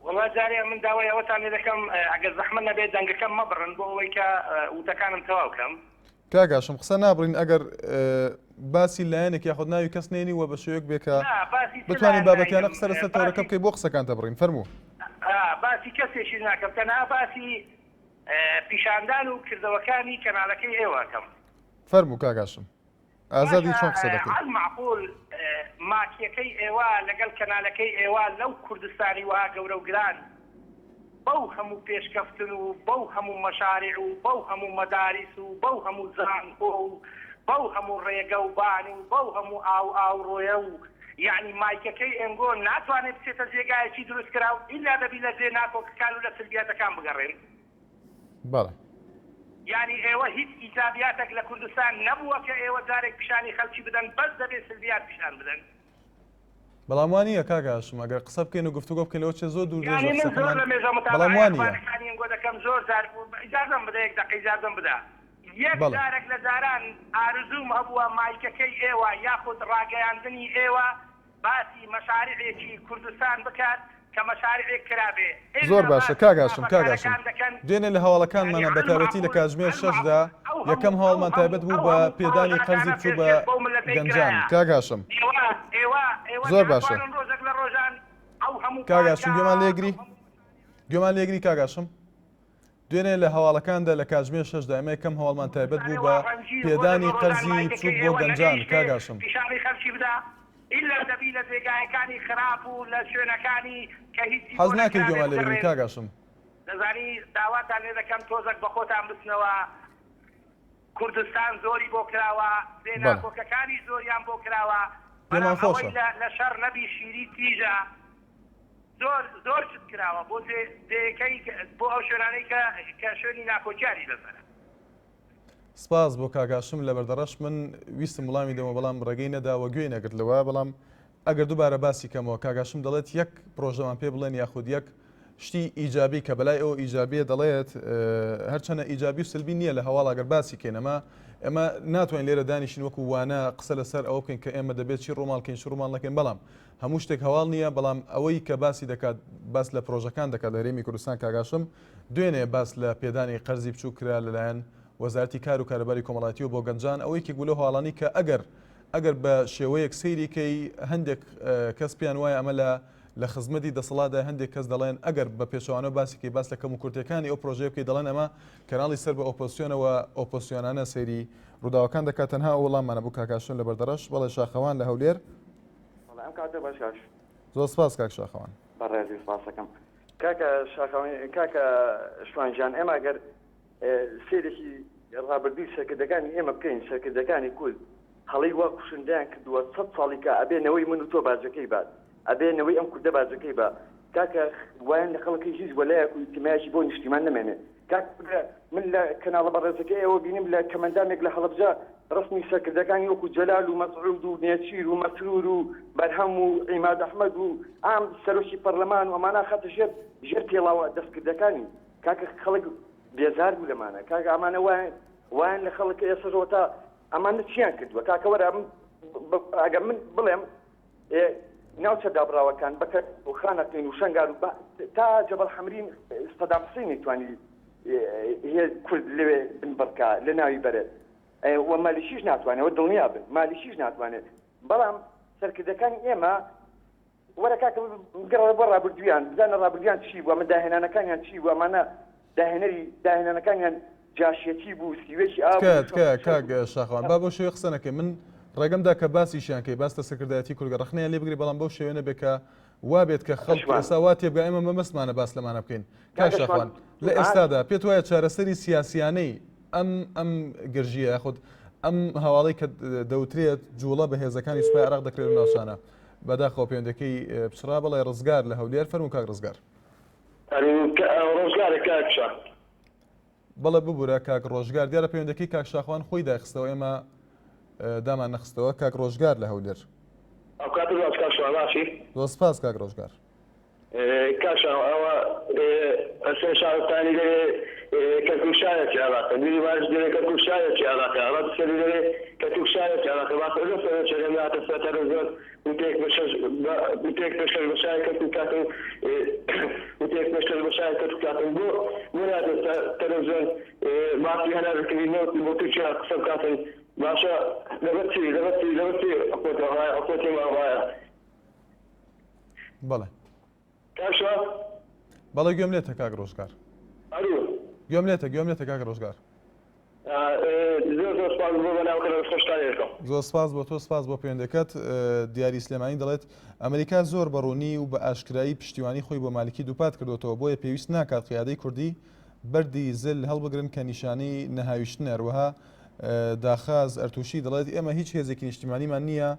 وەڵا جارێ من داوای ئەوەتان لێ دەکەم ئەگەر زەحمەت نەبێت دەنگەکەم مەبڕن بۆ ئەوەی کە وتەکانم تەواو کەم. کاک هاشم قسە نابڕین ئەگەر باسی لایەنێک یاخود ناوی کەس نێنی وە بە شێوەیەک بێ کە نا باسی چ بتوانین لایەن بابەتیانە ناینم قسە لەسەر تەوەرەکە باسی بکەی بۆ قسەکان دەبڕین فەرموو. باسی کەسێکیش ناکەم تەنها باسی پیشاندان و کردەوەکانی کەنالەکەی ئێوە ئەکەم. فەرموو کاک هاشم. ئازادی باشە چۆن قسە دەکەی. عەل مەعقول ماکیەکەی ئێوە لەگەل کەنالەکەی ئێوە لەو کوردستانی وەها گەورە و گران بەو هەموو پێشکەفتن و بەو هەموو مەشاریع و بەو هەموو مەداریس و بەو هەموو زانکۆ و بەو هەموو ڕێگە و بان و بەو هەموو ئاو ئاوڕۆیە و یەعنی مایکەکەی ئێنگۆ ناتوانێ بچێتە جێگایەکی دروست کراو ئیلا دەبی لە جێ ناکۆکەکان و لە سلبیاتەکان بگەڕێن. بەڵێ. یانی ئێوە هیچ ئیجابیاتەک لە کوردستان نەبووە کە ئێوە جارێک پیشانی خەلکی بدەن بەس دەبێ سلبیات پیشان بدەن. بەڵام وا نییە کاک هاشم ئەگەر قسە بکەین و گفتوگۆ بکەین لەوە چێ زۆر دوور درێژە یانی من زۆر قسەکەمان لە مێژە بەڵام متابەعەی وا نییە. ئەخبارەکانی ئینگۆ دەکەم زۆر جار ئیجازەم بدە یەک دەقە ئیجازەم بدە یەک بەڵێ. جارەک لە جاران ئارزووم هەبووە مایکەکەی ئێوە یاخود ڕاگەیاندنی ئێوە. باسی مەشاریعێکی کوردستان بکات کە مەشاریعێک کرابێ زۆر ئیلا باشە باسی کاک هاشم کاک هاشم خراپەکارەکان دەکەن دوێنێ لە یانی هەواڵەکانمانە بە تایبەتی لە المعقول کاتژمێر شەشدا المعقول ئەو یەکەم هەموو ئەو هەواڵمان تایبەت هەموو بوو ئەو بە هەموو پێدانی قەرزی پڕۆژانە بچووک بە پێشکێش بەو مللەتەی گەنجان کرایە کاک هاشم ئێوە ئێوە ئێوە زۆر باشە ناتوانن ڕۆژێک لە ڕۆژان ئەو هەموو کاک هاشم پارکە گوێمان ئەو لێگری هەموو گوێمان لێگری کاک هاشم دوێنێ لە هەواڵەکاندا لە کاتژمێر شەشدا ئێمە یەکەم هەواڵمان تایبەت کوردستانێ بوو وا بە ڕەنجی ڕۆژێک لە پێدانی ڕۆژان قەرزی مایکەکەی بچووک بۆ ئێوە گەنجان نەگەیشتێ کاک هاشم پیشانی خەلکی بدا ئیلا دەبی لە جێگایەکانی خراپ و لە شوێنەکانی کە هیچی حەز بۆ ناکەی نەکرابێ گوێمان لێ بگری بگەڕێن کاک هاشم. دەزانی داواتان لێ دەکەم تۆزەک بە خۆتان بچنەوە کوردستان زۆری بۆ کراوە بێ بەڵێ. ناکۆکەکانیش زۆریان بۆ کراوە پێمان بەڵام ئەوەی خۆشە. لە لە شەڕ نەبی شیری تیژە زۆر زۆر شت کراوە بۆ جێ جێیەکەی بۆ ئەو شوێنانەی کە کە شوێنی ناکۆکیانی لەسەرە. سپاس بۆ کاک هاشم لە بەردەڕەش من ویستم وڵامی دەمەوە بەڵام ڕێگەی نەدا و گوێی نەگرت لەوە بەڵام ئەگەر دووبارە باسی کەمەوە کاک هاشم دەڵێت یەک پرۆژەمان پێ بڵێن یاخود یەک شتی ئیجابی کە بەلای ئەو ئیجابیە دەڵێت هەرچەنە ئیجابی و سلبی نییە لە هەواڵ ئەگەر باسی کەین ئەمە ئێمە ناتوانین لێرە دانیشین وەکو وانە قسە لەسەر ئەوە بکەین کە ئێمە دەبێت چی ڕووماڵ کەین چی ڕووماڵ نەکەین بەڵام هەموو شتێک هەواڵ نییە، بەڵام ئەوەی کە باسی دەکات باس لە پرۆژەکان دەکات لە هەرێمی کوردستان کاک هاشم دوێنێ باس لە پێدانی قەرزی بچووک کرا لەلایەن وەزارەتی کار و کاروباری کۆمەڵایەتیەوە بۆ گەنجان ئەوە یەکێک بوو لەو هەواڵانەی کە ئەگەر ئەگەر بە شێوەیەک سەیری کەی هەندێک کەس پێیان وایە ئەمە لە لە خزمەتی دەسەڵاتدا هەندێک کەس دەڵێن ئەگەر بە پێچەوانەوە باسی کەی باس لە کەم و کورتیەکانی ئەو پرۆژەیە بکەی دەڵێن ئەمە کەناڵی سەر بە ئۆپۆزسیۆنەوە ئۆپۆزسیۆنانە سەیری ڕووداوەکان دەکات تەنها ئەو وەڵاممانە بوو کاک هاشم لە بەردەڕەش بەڵێ شاخەوان لە هەولێر بەڵێ ئەم کاتە باش کاک. زۆر سپاس کاک شاخەوان. بەڕێزی سپاسەکەم کاکە شاخەوان کاکە شوان گیان ئێمە گەر سەیرێکی ڕابردووی سەرکردەکانی ئێمە بکەین سەرکردەکانی کورد هەڵەی وا کوشندەیان کردووە سەد ساڵی کە ئەبێ نەوەی من و تۆ باجەکەی بات ئەبێ نەوەی ئەم کوردە باجەکەی با کاکە وایان لە خەڵکی هیچ وەلایەک و ئینتیمایەکی بۆ نیشتیمان نەمێنێ کاک من لە کەناڵە بەڕێزەکەی ئێوە بینیم لە کەمەندامێک لە هەڵەبجە ڕەسمی سەرکردەکانی وەکو جەلال و مەسعود و نێچیر و مەسرور و بەرهەم و عیماد ئەحمەد و ئام سەرۆکی پەرلەمان و ئەمانە خاتە ژێر ژێر پێڵاوە دەستکردەکانی کاکە خەڵک بێزار بوو لەمانە کاکە ئەمانە وایان وایان لە خەڵک ئێستا تا ئەمانە چیان کردووە کاکە وەرە ئەگەر من بڵێم ناوچە دابڕاوەکان بە کەرکوک و خانەقین و شەنگال و تا جەبەڵ حەمرین سەدام حسین نەیتوانی هێز کورد لەوێ بنبڕکا لە ناوی بەرێت و مالیکیش ناتوانێت و دڵنیا بن مالیکیش ناتوانێت بەڵام سەرکردەکانی ئێمە وەرە کاکە بگەڕێ بۆ ڕابردوویان بزانە ڕابردوویان چی بوو ئەمە داهێنانەکانیان چی بوو ئەمانە داهێنەری داهێنانەکانیان جاشیەتی بوو سیوێکی ئاو تکایە تکایە کاک شاخەوان با بەو شێوەیە قسە نەکەی من ڕێگەم دا کە باسیشیان کەی باس لە سەرکردایەتی کوردگە ڕەخنەیان لێ بگری بەڵام بەو شێوەیە نەبێ کە وا بێت کە خەڵک ئێستا وا تێبگا ئێمە مەبەستمانە باس لەمانە بکەین کاک شاخوان لە ئێستادا پێت وایە چارەسەری سیاسیانەی ئەم ئەم گرژیە یاخود ئەم هەواڵەی کە دەوترێت جوڵە بە هێزەکانی سوپای عێراق دەکرێت لەو ناوچانە بەداخەوە پەیوەندەکەی پچڕا بەڵێ ڕزگار لە هەولێر فەرموو کاک ڕزگار ڕۆژگارە کاک شا. بەڵێ ببورە کاک ڕۆژگار دیارە پەیوەندەکەی کاک شاخوان خۆی دایخستەوە ئێمە دامان نەخستەوە کاک ڕۆژگار لە هەولێر. ئەوکاتت باش کاک شوان باشی؟ زۆر سپاس کاک ڕۆژگار. کاک شوان ئەوە حسێن شارستانی دەرێ کەرکوک شارێکی عێراقە میری باش دەرێ کەرکوک شارێکی عێراقە ئەڕەت سەری دەرێ کەرکوک شارێکی عێراقە باسە لەو سەرۆکێکە ناتە سەر تەلەڤزیۆن وتەیەک پێشکەش بە وتەیەک پێشکەش بە شاری کەرکوک کاتن وتەیەک پێشکەش بە شاری کەرکوک کاتن بۆ بۆ ناتە سەر تەلەڤزیۆن باسی هەناردەکردنی نەوت بۆ تورکیا قسە بکاتن باشە لەبەر چی لەبەر چی لەبەر چی حکومەت وایە حکومەتی ئێمە وایە بەڵێ کاک شوان بەڵێ گوێم لێتە کاک ڕۆژگار ئەلو گوێم لێتە گوێم لێتە کاک ڕۆژگار زۆر زۆر سپاس بۆ بەناوکە لە خۆشتان لێکەم. زۆر سپاس بۆ تۆ سپاس بۆ پەیوەندەکەت دیاری سلێمانی دەڵێت ئەمریکا زۆر بە ڕوونی و بە ئاشکرایی پشتیوانی خۆی بۆ مالکی دووپات کردوتەوە بۆیە پێویست ناکات قیادەی کوردی بەردی زل هەڵبگرن کە نیشانەی نەهاویشتنە هەروەها داخاز ئەرتوشی دەڵێت ئێمە هیچ هێزێکی نیشتیمانیمان نییە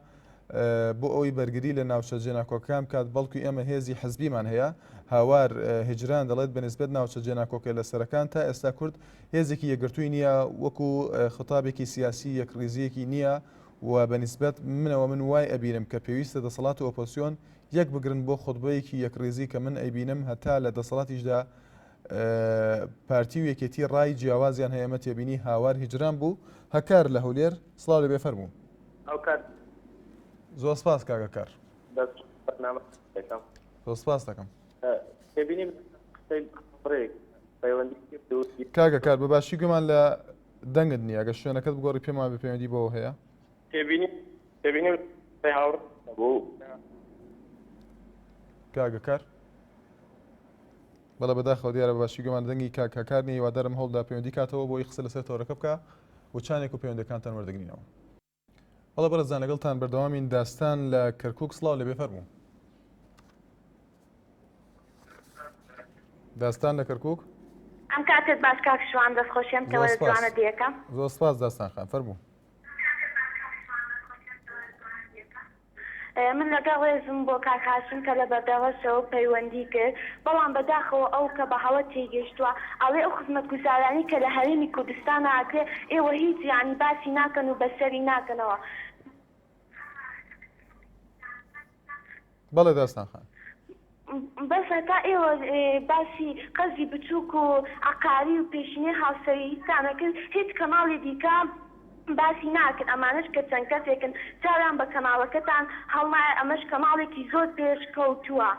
بۆ ئەوەی بەرگری لە ناوچە جێناکۆکەکان بکات، بەڵکو ئێمە هێزی حزبیمان هەیە. هاوار هجران دەڵێت بە نیسبەت ناوچە جێناکۆکە لەسەرەکان تا ئێستا کورد هێزێکی یەکگرتووی نییە، وەکو خیتابێکی سیاسی یەکڕیزییەکی نییە و بە نیسبەت منەوە من وای ئەبینم کە پێویستە دەسەڵات و ئۆپۆزسیۆن یەک بگرن بۆ خوتبەیەکی یەکڕیزی کە من ئەیبینم هەتا لە دەسەڵاتیشدا پارتی و یەکێتی ڕای جیاوازیان هەیە ئەمە تێبینی هاوار هیجران بوو هەکار لە هەولێر سڵاو لێبێ فەرموو. هاوکار. زۆر سپاس کاک هەکار. دەست بەرنامە دەکەم. زۆر سپاس دەکەم. تێبینیم قسەی بڕێک پەیوەندی کرد و کاک هەکار بە باشی گوێمان لە دەنگت نییە ئەگەر شوێنەکەت بگۆڕی پێم وابێ پەیوەندی بەوە هەیە. تێبینی تێبینیم قسەی هاوڕێ بوو. کاک هەکار بەڵێ بەداخەوە دیارە بە باشی گوێمان لە دەنگی کاک هەکار نییە هیوادارم هەوڵدا پەیوەندی کاتەوە بۆی قسە لەسەر تەوەرەکە بکا وچانێک و پەیوەندەکانتان وەردەگرینەوە. بەڵێ بەڕێزان لەگەڵتان بەردەوامین داستان لە کەرکک سڵاو لەبێ فەرموو. داستان لە کەرکک ئەم کاتت باش کاک شوان دەستخۆشیم زۆر تەوەرە سپاس جوانە دێکە زۆر سپاس داستان خان فەرموو. من لەگەڵ ڕێزم بۆ کاک هاشم کە لە بەردەڕەشەوە پەیوەندی کرد بەڵام بەداخەوە ئەو کە بە هەڵە تێیگەیشتووە ئەڵێ ئەو خزمەتگوزارانەی کە لە هەرێمی کوردستانا ئەکرێ ئێوە هیچ یانی باسی ناکەن و بەسەری ناکەنەوە. بەڵێ داستان خان. بەس هەتا ئێوە باسی قەرزی بچوک و عەقاری و پێشینەی هاوسەریتان ئەکرد هیچ کەناڵی دیکە باسی ناکرد ئەمانەش کە چەند کەسێکن چاویان بە کەناڵەکەتان هەڵنایە ئەمەش کەناڵێکی زۆر پێش کەوتووە.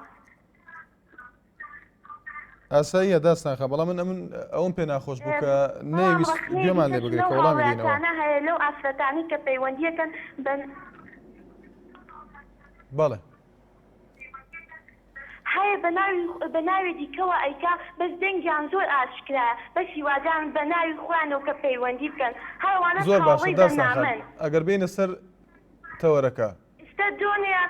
ئاساییە داستان خان بەڵام من ئەمن ئەوم پێ ناخۆش بوو کە بەڵام نەیویست ڕەخنەی گوێمان لێ دیکەش بگرێت لەو کە وەڵامی دەینەوە. هاوڵاتیانە هەیە لەو ئافرەتانەی کە پەیوەندیەکەن بە بەڵێ. هەیە بەناوی بەناوی دیکەوە ئەیکا بەس دەنگیان زۆر ئاشکرایە بەس هیوادارم بەناوی خۆیانەوە کە پەیوەندی بکەن هەر ئەوانەش زۆر باشە هاوڕێی داستان خان بەرنامەن. ئەگەر بێینە سەر تەوەرەکە. ئیستا دۆنێ ئە.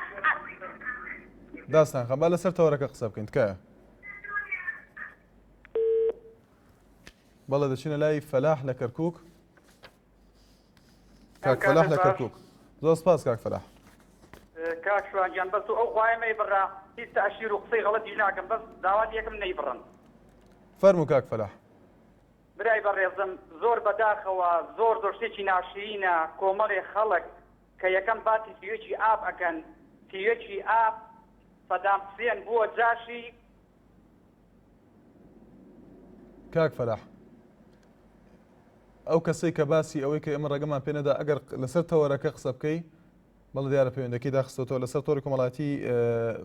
داستان خان با لەسەر تەوەرەکە قسە بکەین تکایە. بەڵێ دەچینە لای فەلاح لە کەرکک. کاک فەلاح لە کەرکک زۆر سپاس کاک فەلاح. کاک شوان گیان بەس تۆ ئەو خوایە مەیبڕە هیچ تەئشیر و قسەی غەڵەتیش ناکەم بەس داوات لێکم نەیبڕن. فەرموو کاک فەلاح. برای بەڕێزم زۆر بەداخەوە زۆر زۆر شتێکی ناشرینە کۆمەڵێ خەڵک کە یەکەم باسی سیوەکی ئاب ئەکەن سیوەکی ئاب سەدام حسێن بووە جاشی کاک فەلاح ئەو کەسەی کە باسی ئەوەی کە ئێمە ڕێگەمان پێ نەدا ئەگەر لەسەر تەوەرەکە قسە بکەی بەڵێ دیارە پەیوەندەکەی داخستۆتەوە لەسەر تۆڕی کۆمەڵاتی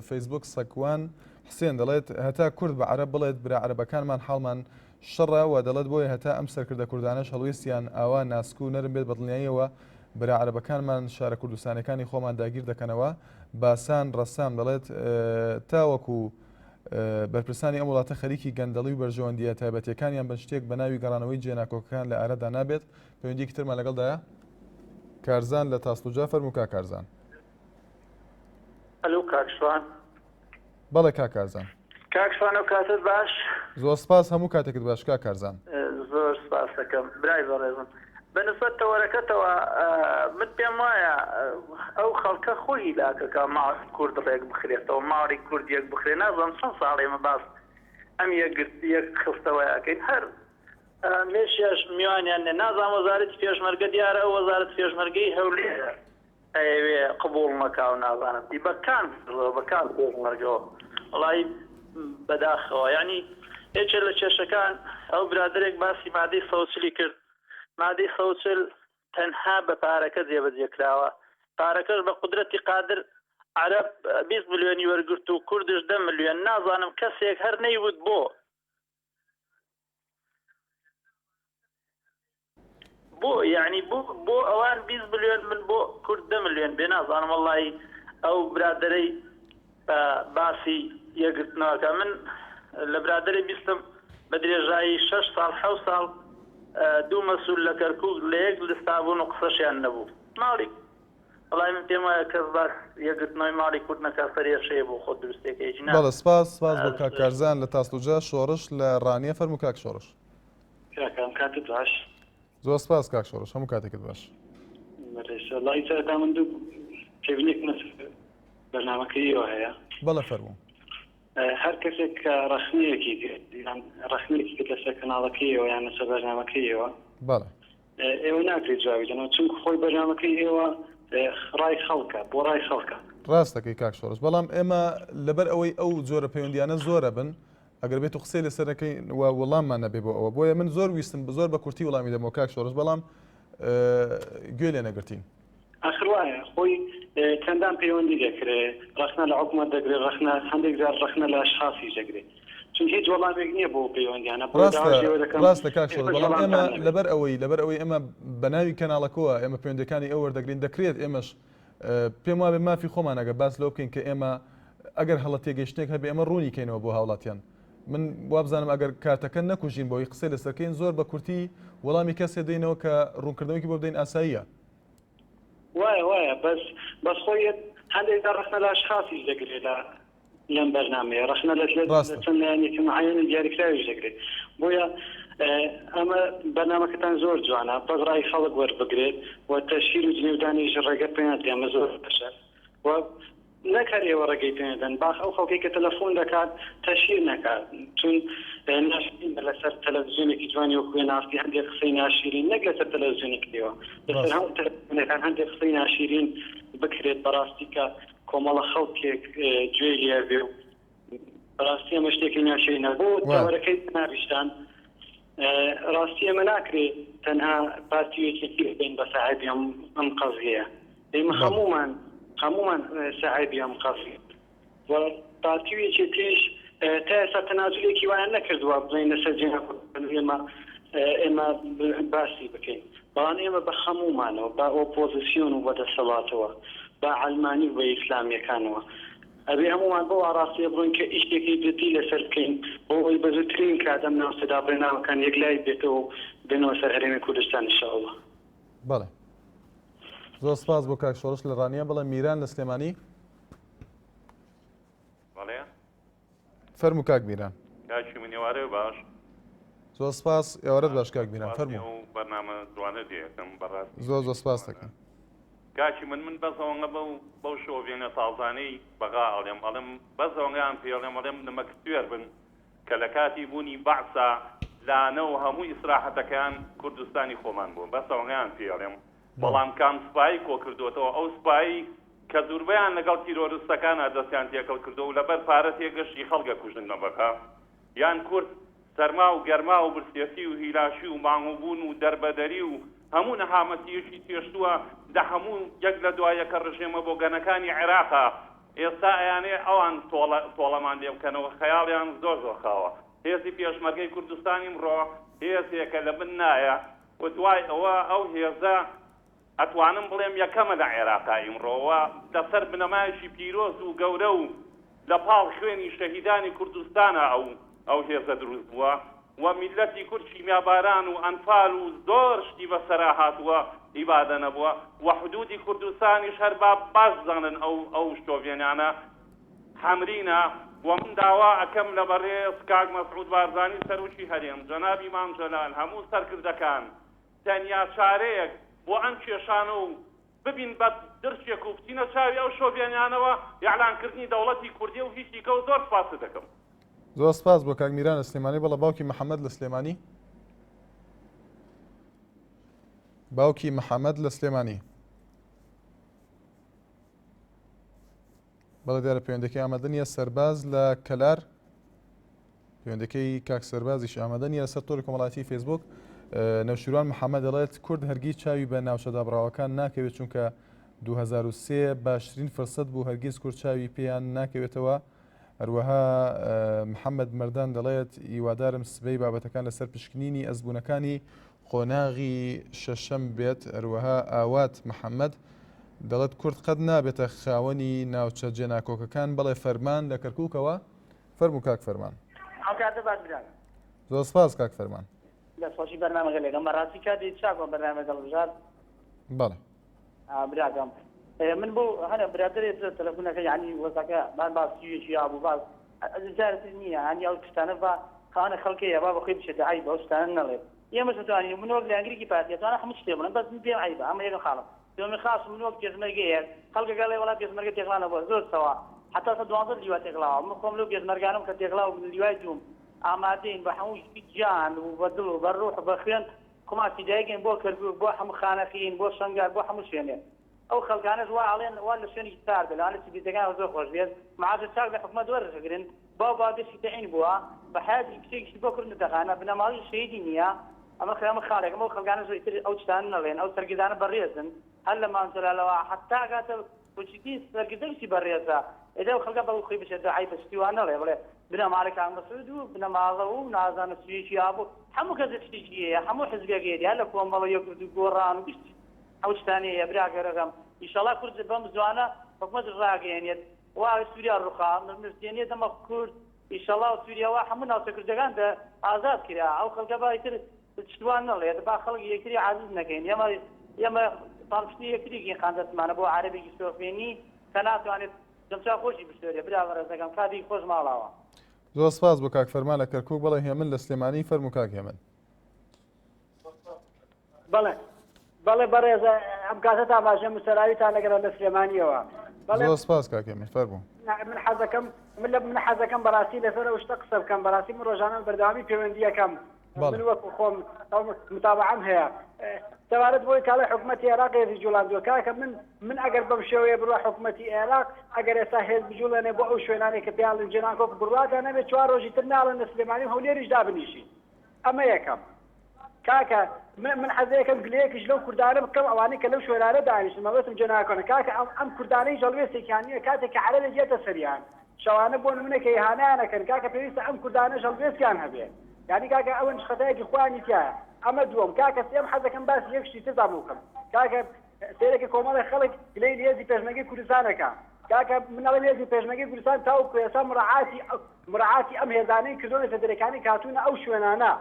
فەیسبوک سەکوان حسێن دەڵێت هەتا کورد بە عەرەب بڵێت برا عەرەبەکانمان حاڵمان شەڕە و دەڵێت بۆیە هەتا ئەم سەرکردە کوردانەش هەڵوێستیان ئاوا ناسک و نەرم بێت بەدڵنیاییەوە برا عەرەبەکانمان شارە کوردستانەکانی خۆمان داگیر دەکەنەوە باسان ڕەسام دەڵێت تاوەکو بەرپرسانی ئەم وڵاتە خەریکی گەندەڵی و بەرژەوەندییە تایبەتییەکانیان بن شتێک بە ناوی گەڕانەوەی جێناکۆکەکان لە ئارادا نابێت. پەیوەندییەکی ترمان لەگەڵدایە. کارزان لە تاسڵوجا فەرموو کاک کارزان. ئەلو کاک شوان. بەڵێ کاک کارزان. کاک شوان ئەو کاتت باش. زۆر سپاس هەموو کاتێکت باش کاک کارزان. زۆر سپاس دەکەم برای بەڕێزم. بە نسبەت تەوەرەکەتەوە من پێم وایە ئەو خەڵکە خۆی هیلاکەکا ماڵی کورد ڕێک بخرێتەوە ماڵی کورد یەک بخرێ نازانم چەند ساڵ ئێمە باس ئەم یەکگرت یەک خستەوەی ئەکەین هەر مێشیاش میوانیان نیە نازانم وەزارەتی پێشمەرگە دیارە ئەو وەزارەت پێشمەرگەی هەولێرە ئەیەوێ قبوڵ نەکا و نازانم چی بە کام هێزەوە بە کام پێشمەرگەوە وەڵایی بەداخەوە یانی یەکێ لە کێشەکان ئەو برادەرێک باسی مادەی 140 کرد مادەی 140 تەنها بە پارەکە جێبەجێ کراوە پارەکەش بە قودرەتی قادر عەرەب 20 ملیۆنی وەرگرت و کوردش 10 ملیۆن نازانم کەسێک هەر نەیوت بۆ بۆ یەعنی بۆ بۆ ئەوان 20 ملیۆن من بۆ کورد دە ملیۆن بێ نازانم وەڵی ئەو برادەرەی باسی یەکگرتنەوەکە من لە برادەری بیستم بە درێژایی شەش ساڵ حەو ساڵ دوو مەسول لە کەرکوک لە یەک لستا بوون و قسەشیان نەبوو ماڵی وەڵای من پێم وایە کەس باس یەکگرتنەوەی ماڵی کورد نەکا سەرێشەیە بۆ خۆت دروستێکەی نا بەڵێ سپاس سپاس بۆ کاک کارزان لە تاسڵوجە شۆڕش لە ڕانیە فەرموو کاک شۆڕش. کاکە ئەم کاتت باش. زۆر سپاس کاک شۆڕش هەموو کاتێکت باش. بەلێ سەڵای سەرەتا من دوو تێبینێکم لەسەر بەرنامەکەی ئێوە هەیە. بەڵێ فەرموو. هەر کەسێک کە ڕەخنەیەکی کرد یان ڕەخنەیەکی کرد لەسەر کەناڵەکەی ئێوە یان لەسەر بەرنامەکەی ئێوە بەڵێ. ئێوە ناکرێت جوابی دەنەوە چونکە خۆی بەرنامەکەی ئێوە ڕای خەڵکە بۆ ڕای خەڵکە. ڕاست دەکەی کاک شۆڕش بەڵام ئێمە لەبەر ئەوەی ئەو جۆرە پەیوەندیانە زۆرە بن ئەگەر بێت و قسەی لەسەر نەکەین و وەڵاممان نەبێ بۆ ئەوە بۆیە من زۆر ویستم زۆر بە کورتی وەڵامی دەمەوە کاک شۆڕش بەڵام گوێ لێ نەگرتین. ئاخر وایە خۆی. چەندان پەیوەندی دەکرێ، ڕەخنە لە حکومەت دەگرێ، ڕەخنە هەندێک جار ڕەخنە لە ئەشخاسیش دەگرێ. چون هیچ وەڵامێک نییە بۆ ئەو پەیوەندیانە، بۆیە ڕاستە داواش لێوە دەکەم ڕاستە کاک شۆڕش ئێوەش بەڵام ئێمە وەڵامتان نەبێت. لەبەر ئەوەی لەبەر ئەوەی ئێمە بە ناوی کەناڵەکەوە ئێمە پەیوەندیەکانی ئەو وەردەگرین دەکرێت ئێمەش پێم وابێ مافی خۆمانە گەر باس لەوە بکەین کە ئێمە ئەگەر هەڵە تێگەیشتنێک هەبێ ئێمە ڕوونی کەینەوە بۆ هاوڵاتیان من وابزانم ئەگەر کاتەکە نەکوژین بۆی قسەی لەسەر کەین زۆر بە کورتی وەڵامی کەسێ دەینەوە کە ڕوونکردنەوەکی بۆ بدەین ئاساییە. وایە وایە بەس بەس خۆی هەندێک جار ڕەخنە لە ئەشخاسیش دەگرێ لە لەم بەرنامەیە ڕەخنە لە لە ڕاستە. چەند لایەنێکی معەیەن و دیاریکراویش دەگرێت بۆیە ئەمە بەرنامەکەتان زۆر جوانە بەس ڕای خەڵک وەربگرێت و تەشهیر و جنێودانیش ڕێگە پێ نەدرێ ئەمە زۆر باشە و نەک هەر ئێوە ڕێگەی پێ نەدەن باخ ئەو خەڵکەی کە تەلەفۆن دەکات تەشهیر نەکات چون ناشرینە لەسەر تەلەڤزیۆنێکی جوانی وەکو ناستی هەندێک قسەی ناشیرین نەک لەسەر تەلەڤزیۆنێکی ئێوە لەسەر ڕاستە. هەموو تەلەڤزیۆنەکان هەندێک قسەی ناشیرین بکرێت بەڕاستی کە کۆمەڵە خەڵکێک گوێی لێ بێ و بەڕاستی ئەمە شتێکی ناشرینە بۆ وایە. تەوەرەکەی جەنابیشتان ڕاستی ئێمە ناکرێ تەنها پارتی و یەکێتی ببین بە ساحێبی ئەم ئەم قەزیەیە ئێمە بەڵێ. هەموومان هەموومان ساحێبی ئەم قەزیە و پارتی و یەکێتیش تا ئێستا تەنازولێکی وایان نەکردووە بڵێن لەسەر جێناکۆکەکان ئێمە ئێمە باسی بکەین بەڵام ئێمە بە هەموومانەوە بە ئۆپۆزسیۆن و بە دەسەڵاتەوە بە عەلمانی و بە ئیسلامیەکانەوە ئەبێ هەموومان بەو ئاڕاستەیە بڕۆین کە ئیشێکی جدی لەسەر بکەین بۆ ئەوەی بە زووترین کات ئەم ناوچە دابڕێناوەکان یەکلایی بێتەوە و بێنەوە سەر هەرێمی کوردستان ان شاء اللە. بەڵێ زۆر سپاس بۆ کاک شۆڕش لە ڕانیە بەڵێ میران لە سلێمانی. بەڵێ. فەرموو کاک میران. کاکی من ئێوارەێ باش. زۆر سپاس ئێوارەت باش کاک میران فەرموو. ئەو بەرنامە جوانە دێکم بەڕاستی. زۆر زۆر سپاس دەکەم. کاکی من من بەس ئەوەنگە بەو بەو شۆڤێنە تازانەی بەغا ئەڵێم ئەڵێم بەس ئەوەنگەیان پێ ئەڵێم ئەڵێم نمەک سوێر بن کە لە کاتی بوونی بەعسا لانە و هەموو ئیسراحەتەکەیان کوردستانی خۆمان بووە بەس ئەوەنگەیان پێ ئەڵێم بەڵام کام سوپایی کۆ کردۆتەوە ئەو سوپایی کە زوربەیان لەگەڵ تیرۆرستەکانا دەستیان تێکەڵ کردوە و لەبەر پارە تێگەشتی خەڵک ئەکوژن لە بەغا یان کورد سەرما و گەرما و برسێتی و هیلاشی و مانوبوون و دەربەدەری و هەموو نەهامەتیەکی چێشتووە لە هەموو یەک لە دوا یەکە ڕژێمە بۆگەنەکانی عێراقا ئێستا ئەیانێ ئەوان تۆڵە تۆڵەمان لێ بکەنەوە خەیاڵیان زۆر زۆر خاوە هێزی پێشمەرگەی کوردستان ئیمڕۆ هێزێکە لە بن نایە و دوای ئەوە ئەو هێزە ئەتوانم بڵێم یەکەمە لە عێراقا ئیمڕۆ و لەسەر بنەمایەکی پیرۆز و گەورە و لە پاڵ خوێنی شەهیدانی کوردستانا ئەو ئەو هێزە دروست بووە و میللەتی کورد کیمیاباران و ئەنفال و زۆر شتی بەسەرا هاتووە ئیبادە نەبووە و حدودی کوردستانیش هەر با باش بزانن ئەو ئەو شۆڤێنانە حەمرینە و من داوا ئەکەم لە بەڕێز کاک مەسعود بارزانی سەرۆکی هەرێم جەنابی مام جەلال هەموو سەرکردەکان تەنیا چارەیەک بۆ ئەم کێشانە و ببین بە درکێک و بچینە چاوی ئەو شۆڤێنیانەوە ئیعلان کردنی دەوڵەتی کوردیە و هیچ دیکە و زۆر سپاست دەکەم. زۆر سپاس بۆ کاک میران لە سلێمانی بەڵێ باوکی محەمەد لە سلێمانی. باوکی محەمەد لە سلێمانی. بەڵێ دیارە پەیوەندەکەی ئامادە نییە سەرباز لە کەلار پەیوەندەکەی کاک سەربازیش ئامادە نییە لەسەر تۆری کۆمەڵاتی فەیسبوک نەوشیروان محەممەد دەڵێت کورد هەرگیز چاوی بە ناوچە دابڕاوەکان ناکەوێت چونکە 2003 باشترین فرسەت بوو هەرگیز کورد چاوی پێیان ناکەوێتەوە هەروەها محەممەد مەردان دەڵێت هیوادارم سبەی بابەتەکان لەسەر پشکنینی ئەزبوونەکانی قۆناغی شەشەم بێت، هەروەها ئاوات محەمەد دەڵێت کورد قەت نابێتە خاوەنی ناوچە جێناکۆکەکان، بەڵێ فەرمان لە کەرکوکەوە، فەرموو کاک فەرمان. ئەو کاتە باش برام. زۆر سپاس کاک فەرمان. دەست خۆشی بەرنامەکە لێکەم بەڕاستی کاتی چاک بە بەرنامە دەڵبژارد. بەڵێ. براکەم من بۆ هەنە برادەرێ تەلەفونەکە یعنی وەزەکە بان باسی یەکی ئابوو باس جارتر نییە هەنی ئەو شتانە با خانە خەڵکەیە با بەخۆی بچێتە عیب ئەو شتانە نەڵێت ئێمەش دەتوانین من وەک لایەنگرێکی پارتی ئەتوانم هەموو شتێ بڵێم بەس من پێم عەیبە ئەمە یەکەم خاڵم دووەمین خاڵ من وەک پێشمەرگەیەک خەڵکەکە ئەڵێ وەڵا پێشمەرگە تێکڵا نەبووە زۆر سەوا حەتا سە 12 لیوا تێکڵاوە من خۆم لەو پێشمەرگانەم کە تێکڵاو بوون لیوای دووم ئامادەین بە هەموو گیان و بە دڵ و بە ڕوح و بە خوێن خۆمان فیدایکەین بۆ کەرکوک بۆ هەموو خانەقین بۆ شەنگال بۆ هەموو شوێنێ ئەو خەڵکانەش وا ئەڵێن وا لە شوێنێکی ساردە لەوانەیە سبیتەکان زۆر خۆش بێت معاشە چاک لە حکومەت وەرگرن باو باپیرشی تەعین بووە بە حەیاتی کچێکیشی بۆ کردنەتە خانە بنەماڵەی شەهیدی نییە ئەمە ئەمە خاڵێکە ئەو خەڵکانەش ئیتر ئەو شتانە نەڵێن ئەو سەرکردانە بەڕێزن هەر لە مام جەلالەوە حەتا ئەگاتە. وچیتی سەرکردەیەکی بەڕێزە ئێ ئەو خەڵکە بەو خۆی بچێتە عەیبە شتی وا نەڵێ بڵێ بنەماڵەی کاک مەسعود و بنەماڵە و نازانم چییەکی ئابوو هەموو کەسێک شتێکی هەیە هەموو حزبێک هەیە هەر لە کۆمەڵ و یەکگرتوو گۆڕان و گشت ئەو شتانەی هەیە برا گەورەکەم ئیشەڵا کورد بەم زوانە حکومەت ڕاگەیەنێت وا سوریا ڕوخا مزگێنیە دەمە کورد ئیشەڵا و سوریا وا هەموو ناوچە کوردەکان دە ئازاد کرا ئەو خەڵکە با ئیتر شتوان نەڵێت با خەڵک یەکتری عاجز نەکەین ئێمە ئێمە پاڵپشتی یەکتری کەین قاندەستمانە بۆ عەرەبێکی شۆفێنی کە ناتوانێت دەمچاو خۆشی بشۆرێ برا بەڕێزەکەم کاتێکی خۆش ماڵاوا. زۆر سپاس بۆ کاک فەرمان لە کەرکوک بەڵێ هێمن لە سلێمانی فەرموو کاک هێمن. بەڵێ بەڵێ بەڕێز ئەم کاتەتان باش من سەراویتان لەگەڵە لە سلێمانیەوە بەڵێ زۆر سپاس کاک هێمن فەرموو. من حەزەکەم من لە من حەزەکەم بەڕاستی لەسەر ئەو شتە قسە بکەم بەڕاستی من ڕۆژانە بەردەوامی پەیوەندیەکەم من وەکو خۆم ئەو متابعەم هەیە سەبارەت بۆی کاڵی حکوومەتی عێراق هێزی جوڵاندووە کاکە من من ئەگەر بەم شێوەیە بڕوا حکوومەتی عێراق ئەگەر ئێستا هێز بجوڵێنێ بۆ ئەو شوێنانێک کە پێیان جێناکۆک بڕواتان نەبێت چوار ڕۆژی تر ناڵێن لە سلێمانی و هەولێریش دابنیشین ئەمە یەکەم. کاکە من من حەزەکەم گلەیەکیش لەو کوردانە بکەم ئەوانەی کە لەو شوێنانە دانیشتن مەبەستم جێناکۆنە کاکە ئەم ئەم کوردانە هیچ هەڵوێستێکیان نییە کاتێک کە عەرەبێک یەتە سەریان شەوانە بۆ نمونە کە ئیهانەیان ئەکەن کاکە پێویستە ئەم کوردانەش هەڵوێستیان هەبێ یعنی کاکە ئەوەنش خەتایەکی خۆیانی تیایە ئەمە دووەم کاکە سێم حەزەکەم باسی یەک شتی تردا بکەم کاکە سەیرەکە کۆمەڵێ خەڵک گلەی لە هێزی پێشمەرگەی کوردستان ئەکا کاکە من ئەڵێم هێزی پێشمەرگەی کوردستان تاوەکو ئێستا مراعاتی مراعاتی ئەم هێزانەی کردووە لە دەرەکانی کە هاتوونە ئەو شوێنانە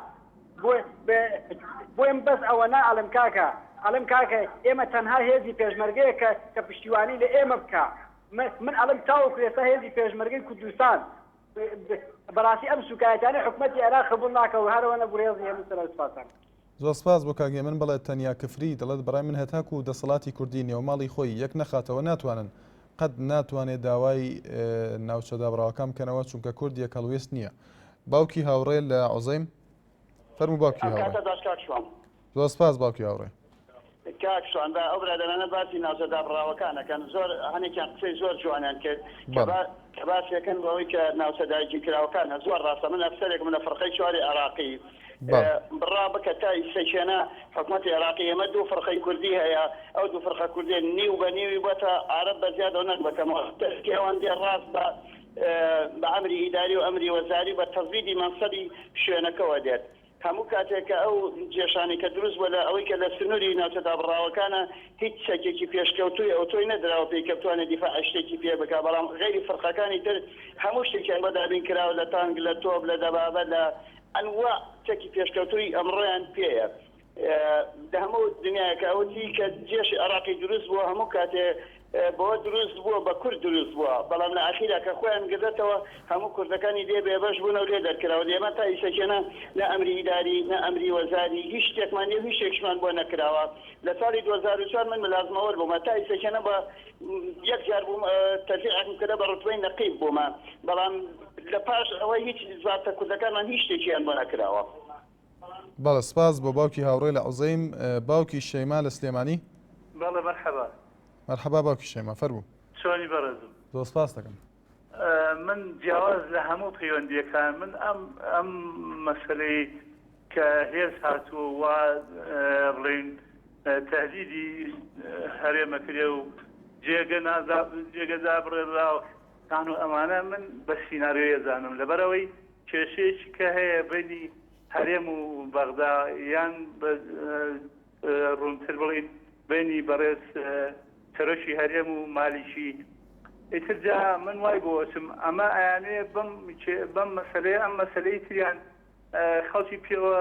بۆیە بەس ئەوە نا ئەڵێم کاکە ئەڵێم کاکە ئێمە تەنها هێزی پێشمەرگەیە کە کە پشتیوانی لە ئێمە بکا من ئەڵێم تاوەکو ئێستا هێزی پێشمەرگەی کوردستان بەڕاستی ئەم سوکایەتانەی حکومەتی عێراق قبوڵ ناکە و هەرەوە نەبوو ڕێزی هەموو سەرەوە سوپاستان. زۆر سپاس بۆ کاک هێمن بەڵێ تەنیا کفری دەڵێت بەڕای من هەتاکو دەسەڵاتی کوردی نێوماڵی خۆی یەک نەخاتەوە ناتوانن قەت ناتوانێ داوای ناوچە دابڕاوەکان بکەنەوە چونکە کورد یەک هەڵوێست نییە باوکی هاوڕێ لە عوزەیم فەرموو باوکی ئەم هاوڕێ کاتە باش کاک شوان. زۆر سپاس باوکی هاوڕێ. کاک شوان با ئەو برادەرانە باسی ناوچە دابڕاوەکان ئەکەن زۆر هەنێکیان قسەی زۆر جوانیان کرد کە بەڵێ. با کە باسیەکەن بەوەی کە ناوچە داگیرکراوەکانە زۆر ڕاستە من ئەفسەرێکم لە فرقەی چواری عێراقی بەڵێ. بڕا بکە تا ئیسە کێنە حکومەتی عێراقی ئێمە دوو فرقەی کوردی هەیە ئەو دوو فرقە کوردیە نیو بە نیوی بۆتە عەرەب بە زیادەوە نەک بە کەمەوە دەستی ئەوان دێ ڕاست بە بە ئەمری ئیداری و ئەمری وەزاری و بە تەزویدی مەنسەبی شوێنەکەوە دێت. هەموو کاتێک کە ئەو جێشانەی کە دروست بووە لە ئەوەی کە لە سنووری ناوچە دابڕاوەکانە هیچ چەکێکی پێشکەوتووی ئەوتۆی نەدراوە پێی کە بتوانێت دیفاع شتێکی پێ بکا بەڵام غەیری فرقەکانی تر هەموو شتێکیان بۆ دابین کراوە لە تانک لە تۆپ لە دەبابە لە ئەنواع چەکی پێشکەوتووی ئەمڕۆیان پێیە. لە هەموو دنیایەکە ئەوتی کە جێشی عێراقی دروست بووە هەموو کاتێ بەوە دروست بووە بە کورد دروست بووە بەڵام لە ئاخیرا کە خۆیان گردەتەوە هەموو کوردەکانی لێ بێبەش بوونە و لێ دەرکراون ئێمە تا ئیسەکێنە نە ئەمری ئیداری نە ئەمری وەزاری هیچ شتێکمان نیە و هیچ شتێکشمان بۆ نەکراوە لە ساڵی 2004 من ملازم ئەوەل بوومە تا ئیسەکێنە بە یەک جار بووم تەرفیعێکم کردە بە ڕوتبەی نەقیب بوومە بەڵام لە پاش ئەوە هیچ زابتە کوردەکانمان هیچ شتێکیان بۆ نەکراوە. بەڵێ سپاس بۆ باوکی هاوڕێ لە عوزەیم باوکی شەیما لە سلێمانی. بەڵێ مەرحەبا. مەرحەبا باوکی شەیما فەرموو. چۆنی بەڕێزم؟ زۆر سپاست دەکەم. من جیاواز لە هەموو پەیوەندییەکان من ئەم ئەم مەسەلەی کە هێز هاتووە وا بڵێین تەهدیدی هەرێمە کرێ و جێگە نازا جێگە دابڕێنراوەکان و ئەمانە من بە سیناریۆ ئەزانم لەبەرئەوەی کێشەیەکی کە هەیە بەینی هەرێم و بەغدا یان بە ڕوونتر بڵێین بەینی بەڕێز سەرۆکی هەرێم و مالیکی ئیتر جا من وای بۆ ئەچم ئەمە ئەیانەوێ بەم بەم مەسەلەیە ئەم مەسەلەی تریان خەڵکی پێوە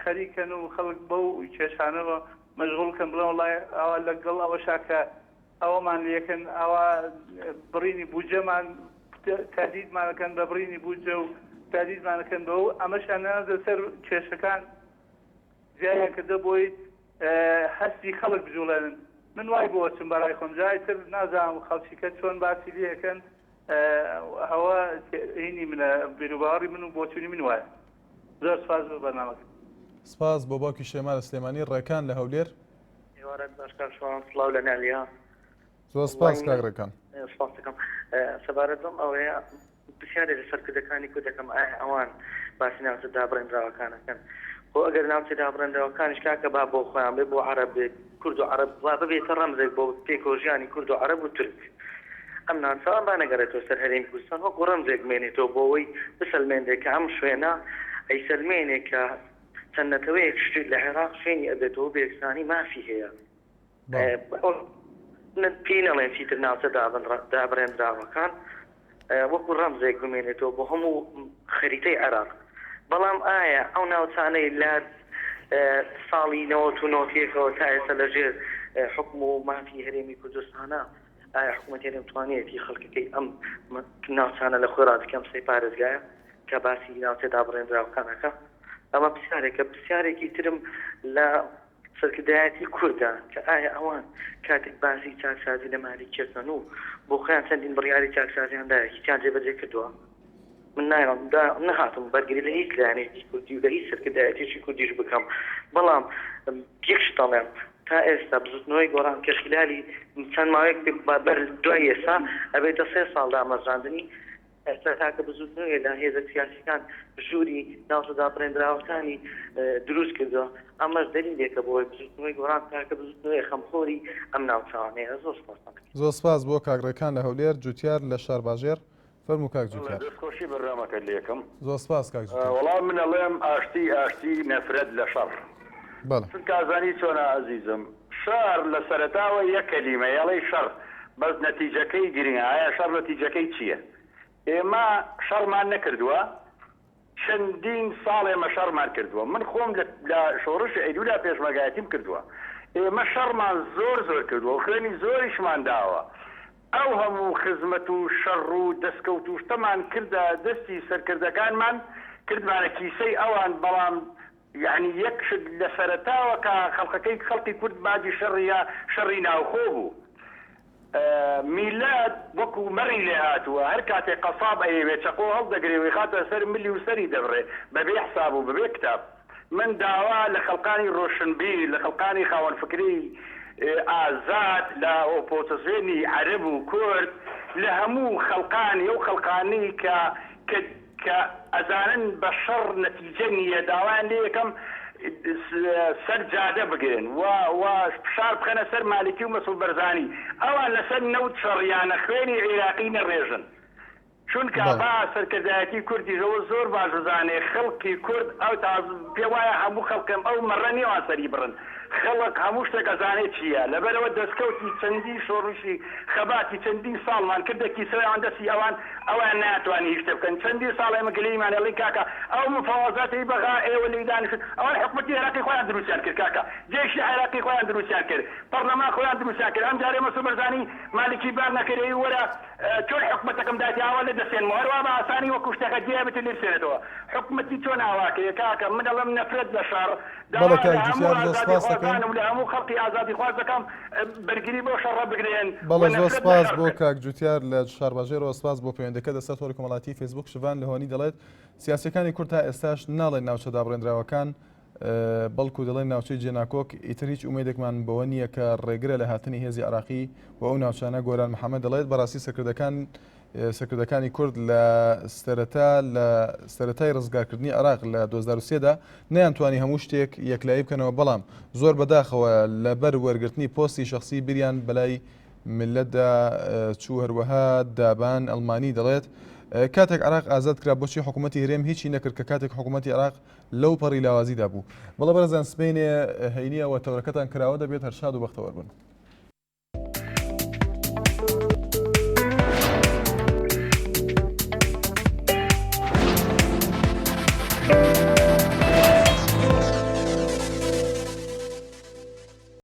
خەریکەن و خەڵک بەو کێشانەوە مەشغوڵ کەن بڵێن وەڵای ئەوە لەگەڵ ئەوەشا کە ئەوەمان لێکەن ئەوە بڕینی بودجەمان تهدیدمانەکەن بە بڕینی بودجە و تهدیدمانەکەن بەو ئەمەشیان نانەتە سەر کێشەکان زیایان کردە بۆی هەستی خەڵک بجوڵێنن من وای بۆ ئەچم بەڕای خۆم جا ئیتر نازانم خەڵکیکە چۆن باسی لێکەن ئەوە هینی منە بیروباوەڕی من و بۆچوونی من وایە زۆر سپاس بۆ بەرنامەکە. سپاس بۆ باوکی شێما لە سلێمانی، ڕێکان لە هەولێر. ئێوارەت باش کاک شوان سڵاو لە ناویا. زۆر سپاس کاک ڕێکان. سپاس دەکەم. سەبارەت بەم ئەوەیە پرسیارێ لە سەرکردەکانی کورد دەکەم ئایا ئەوان باسی ناوچە دابڕێنراوەکان ئەکەن؟ خۆ ئەگەر ناوچە دابڕێنراوەکانیش کاکە با بۆ خۆیان بێ بۆ عەرەب بێ کورد و عەرەب با ببێتە ڕەمزێک بۆ پێکەوە ژیانی کورد و عەرەب و تورک ئەم ناوچانە با نەگەڕێتەوە سەر هەرێمی کوردستان وەکو ڕەمزێک بمێنێتەوە بۆ ئەوەی بسەلمێنرێ کە ئەم شوێنە ئەیسەلمێنێ کە چەند نەتەوەیەک لە عێراق شوێنی ئەبێتەوە بە یەکسانی مافی هەیە. پێی نەڵێن چیتر ناوچە دابڕێندراوەکان وەکو ڕەمزێک بمێنێتەوە بۆ هەموو خەریتەی عێراق بەڵام ئایا ئەو ناوچانەی لە ساڵی 99 یەکەوە تا ئێستا لەژێر حکم و مافی هەرێمی کوردستانە ئایا حکوومەت هەرێم توانیەتی خەڵکەکەی ئەم ناوچانە لە خۆی ڕازی کەم سێ پارێزگایە کە باسی ناوچە دابڕێنراوەکانەکە ئەمە پرسیارێکە پرسیارێکی ترم لە سەرکردایەتی کوردە کە ئایا ئەوان کاتێک باسی چاکسازی لە مالیکیەکەن و بۆ خۆیان چەندین بڕیاری چاکسازیان دایە هیچیان جێبەجێ کردووە؟ من نایڵم دا نەهاتم بەرگری لە هیچ لایەنێکی کوردی و لە هیچ سەرکردایەتیەکی کوردیش بکەم بەڵام یەک شت دەڵێم تا ئێستا بزوتنەوەی گۆڕان کە خلالی چەند ماوەیەک بەر دوای ئێستا ئەبێتە سێ ساڵ دامەزراندنی ئێستا تاکە بزووتنەوەیە لە هێزە سیاسیەکان ژووری ناوچە دابڕێندراوەکانی دروست کردووە، ئەمەش دەلیلێکە بۆ ئەوەی بزووتنەوەی گۆڕان تاکە بزووتنەوەیە خەمخۆری ئەم ناوچانەیە. زۆر سوپاستان دەکەم. زۆر سپاس بۆ کاک ڕێکان لە هەولێر، جوتیار لە شارباژێڕ، فەرموو کاک بەڵێ جوتیار. دەست خۆشی بەرنامەکەت لێکەم. زۆر سپاس کاک جوتیار. وەڵا من ئەڵێم ئاشتی ئاشتی نەفرەت لە شەڕ. بەڵێ. چونکە ئەزانی چۆنە ئەزیزم شەڕ لە سەرەتاوە یەک کەلیمەیە ئەڵێی شەڕ بەس نەتیجەکەی گرنگە ئایا شەڕ نەتیجەکەی چیە ئێمە شەڕمان نەکردوە چەندین ساڵ ئێمە شەڕمان کردوە من خۆم لە شۆڕشی ئەیلولا پێشمەرگایەتیم کردوە ئێمە شەڕمان زۆر زۆر کردوە و خوێنی زۆریشمان داوە ئەو هەموو خزمەت و شەڕ و دەسکەوت و شتەمان کردە دەستی سەرکردەکانمان کردمانە کیسەی ئەوان بەڵام یەعنی یەک شت لە سەرەتاوە کە خەڵکەکەی خەڵکی کورد باجی شەڕی یا شەڕی ناوخۆ بوو میللەت وەکو مەڕی لێ هاتووە هەر کاتێ قەساب ئەیەوێ چەقۆ هەڵدەگرێ و ئیخاتە سەر ملی و سەری دەبڕێ بەبێ حساب و بەبێ کتاب من داوا لە خەڵکانی ڕۆشنبیر لە خەڵکانی خاوەن فکری ئازاد لە ئۆپۆزسیۆنی عەرەب و کورد لە هەموو خەڵکانی ئەو خەڵکانەی کە کە کە ئەزانن بە شەڕ نەتیجە نییە داوایان لێ یەکەم سەر جادە بگرن و و فشار بخەنە سەر مالکی و مەسعود بەرزانی ئەوان لەسەر نەوت شەڕیانە خوێنی عیراقی نەڕێژن چونکە بەڵێ. با سەرکردایەتی کوردیش ئەوە زۆر باش بزانێ خەڵکی کورد ئەو تاز پێ وایە هەموو خەڵکم ئەو مەڕە نیە وان سەری بڕن خەڵک هەموو شتێک ئەزانێ چییە لەبەرئەوە دەستکەوتی چەندین شۆڕشی خەباتی چەندین ساڵمان کردە کیسەوەی ئەوان دەستی ئەوان ئەوان نەیانتوانی هیچ شتێ بکەن چەندین ساڵ ئێمە گلەییمان ئەڵێین کاکە ئەو مفاوەزاتەی بەغا ئێوە لێی دانیشتن ئەوان حکومەتی عێراقی خۆیان دروستیان کرد کاکە جەیشی عێراقی خۆیان دروستیان کرد پەڕلەمان خۆیان دروستیان کرد ئەم جارەی مەسرور بەرزانی مالکی بار نەکرد ئەی وەرە چۆن حکومەتەکەم دایتێ ئاوا لێت دەسێنمەوە هەروا بە ئاسانی وەکو شتەکە جێ بێت لێ بسێنێتەوە حکومەتی چۆن ئاوا کرێ کاکە من ئەڵێم نەفرەت لە شەڕ بەڵێ داوا کاک لە هەموو جوتیار زۆر سپاس دەکەین. ئازادیخوازانم لە هەموو خەڵقی ئازادیخواز دەکەم بەرگری بۆ شەڕە بگرن و بەڵێ زۆر نەفرەت لە سپاس شەڕ بۆ بکەن. کاک جوتیار لە شارباژێرەوە سپاس بۆ پەیوەندەکە لەسەر تۆڕی کۆمەڵاتی فەیسبوک شڤان لهۆنی دەڵێت سیاسیەکانی کورد تا ئێستاش ناڵێن ناوچە دابڕێندراوەکان بەڵکو دەڵێن ناوچەی جێناکۆک، ئیتر هیچ ئومێدێکمان بەوە نییە کە ڕێگرە لە هاتنی هێزی عێراقی بۆ ئەو ناوچانە، گۆران محەمەد دەڵێت بەڕاستی سەرکردەکان سەرکردەکانی کورد لە سەرەتا لە سەرەتای ڕزگارکردنی عێراق لە 2023 دا نەیانتوانی هەموو شتێک یەکلایی بکەنەوە بەڵام زۆر بەداخەوە لەبەر وەرگرتنی پۆستی شخصی بیریان بەلای میللەتدا چوو هەروەها دابان ئەڵمانی دەڵێت کاتێک عراق ئازاد کرا بۆچی حکوومەتی هەرێم هیچی نەکرد کە کاتێک حکوومەتی عراق لەو پەڕی لاوازیدا بوو. بەڵێ بەڕێزان سبەینێ هەینییە و تەورەکەتان کراوە دەبێت هەر شاد و بەختەوەر بن.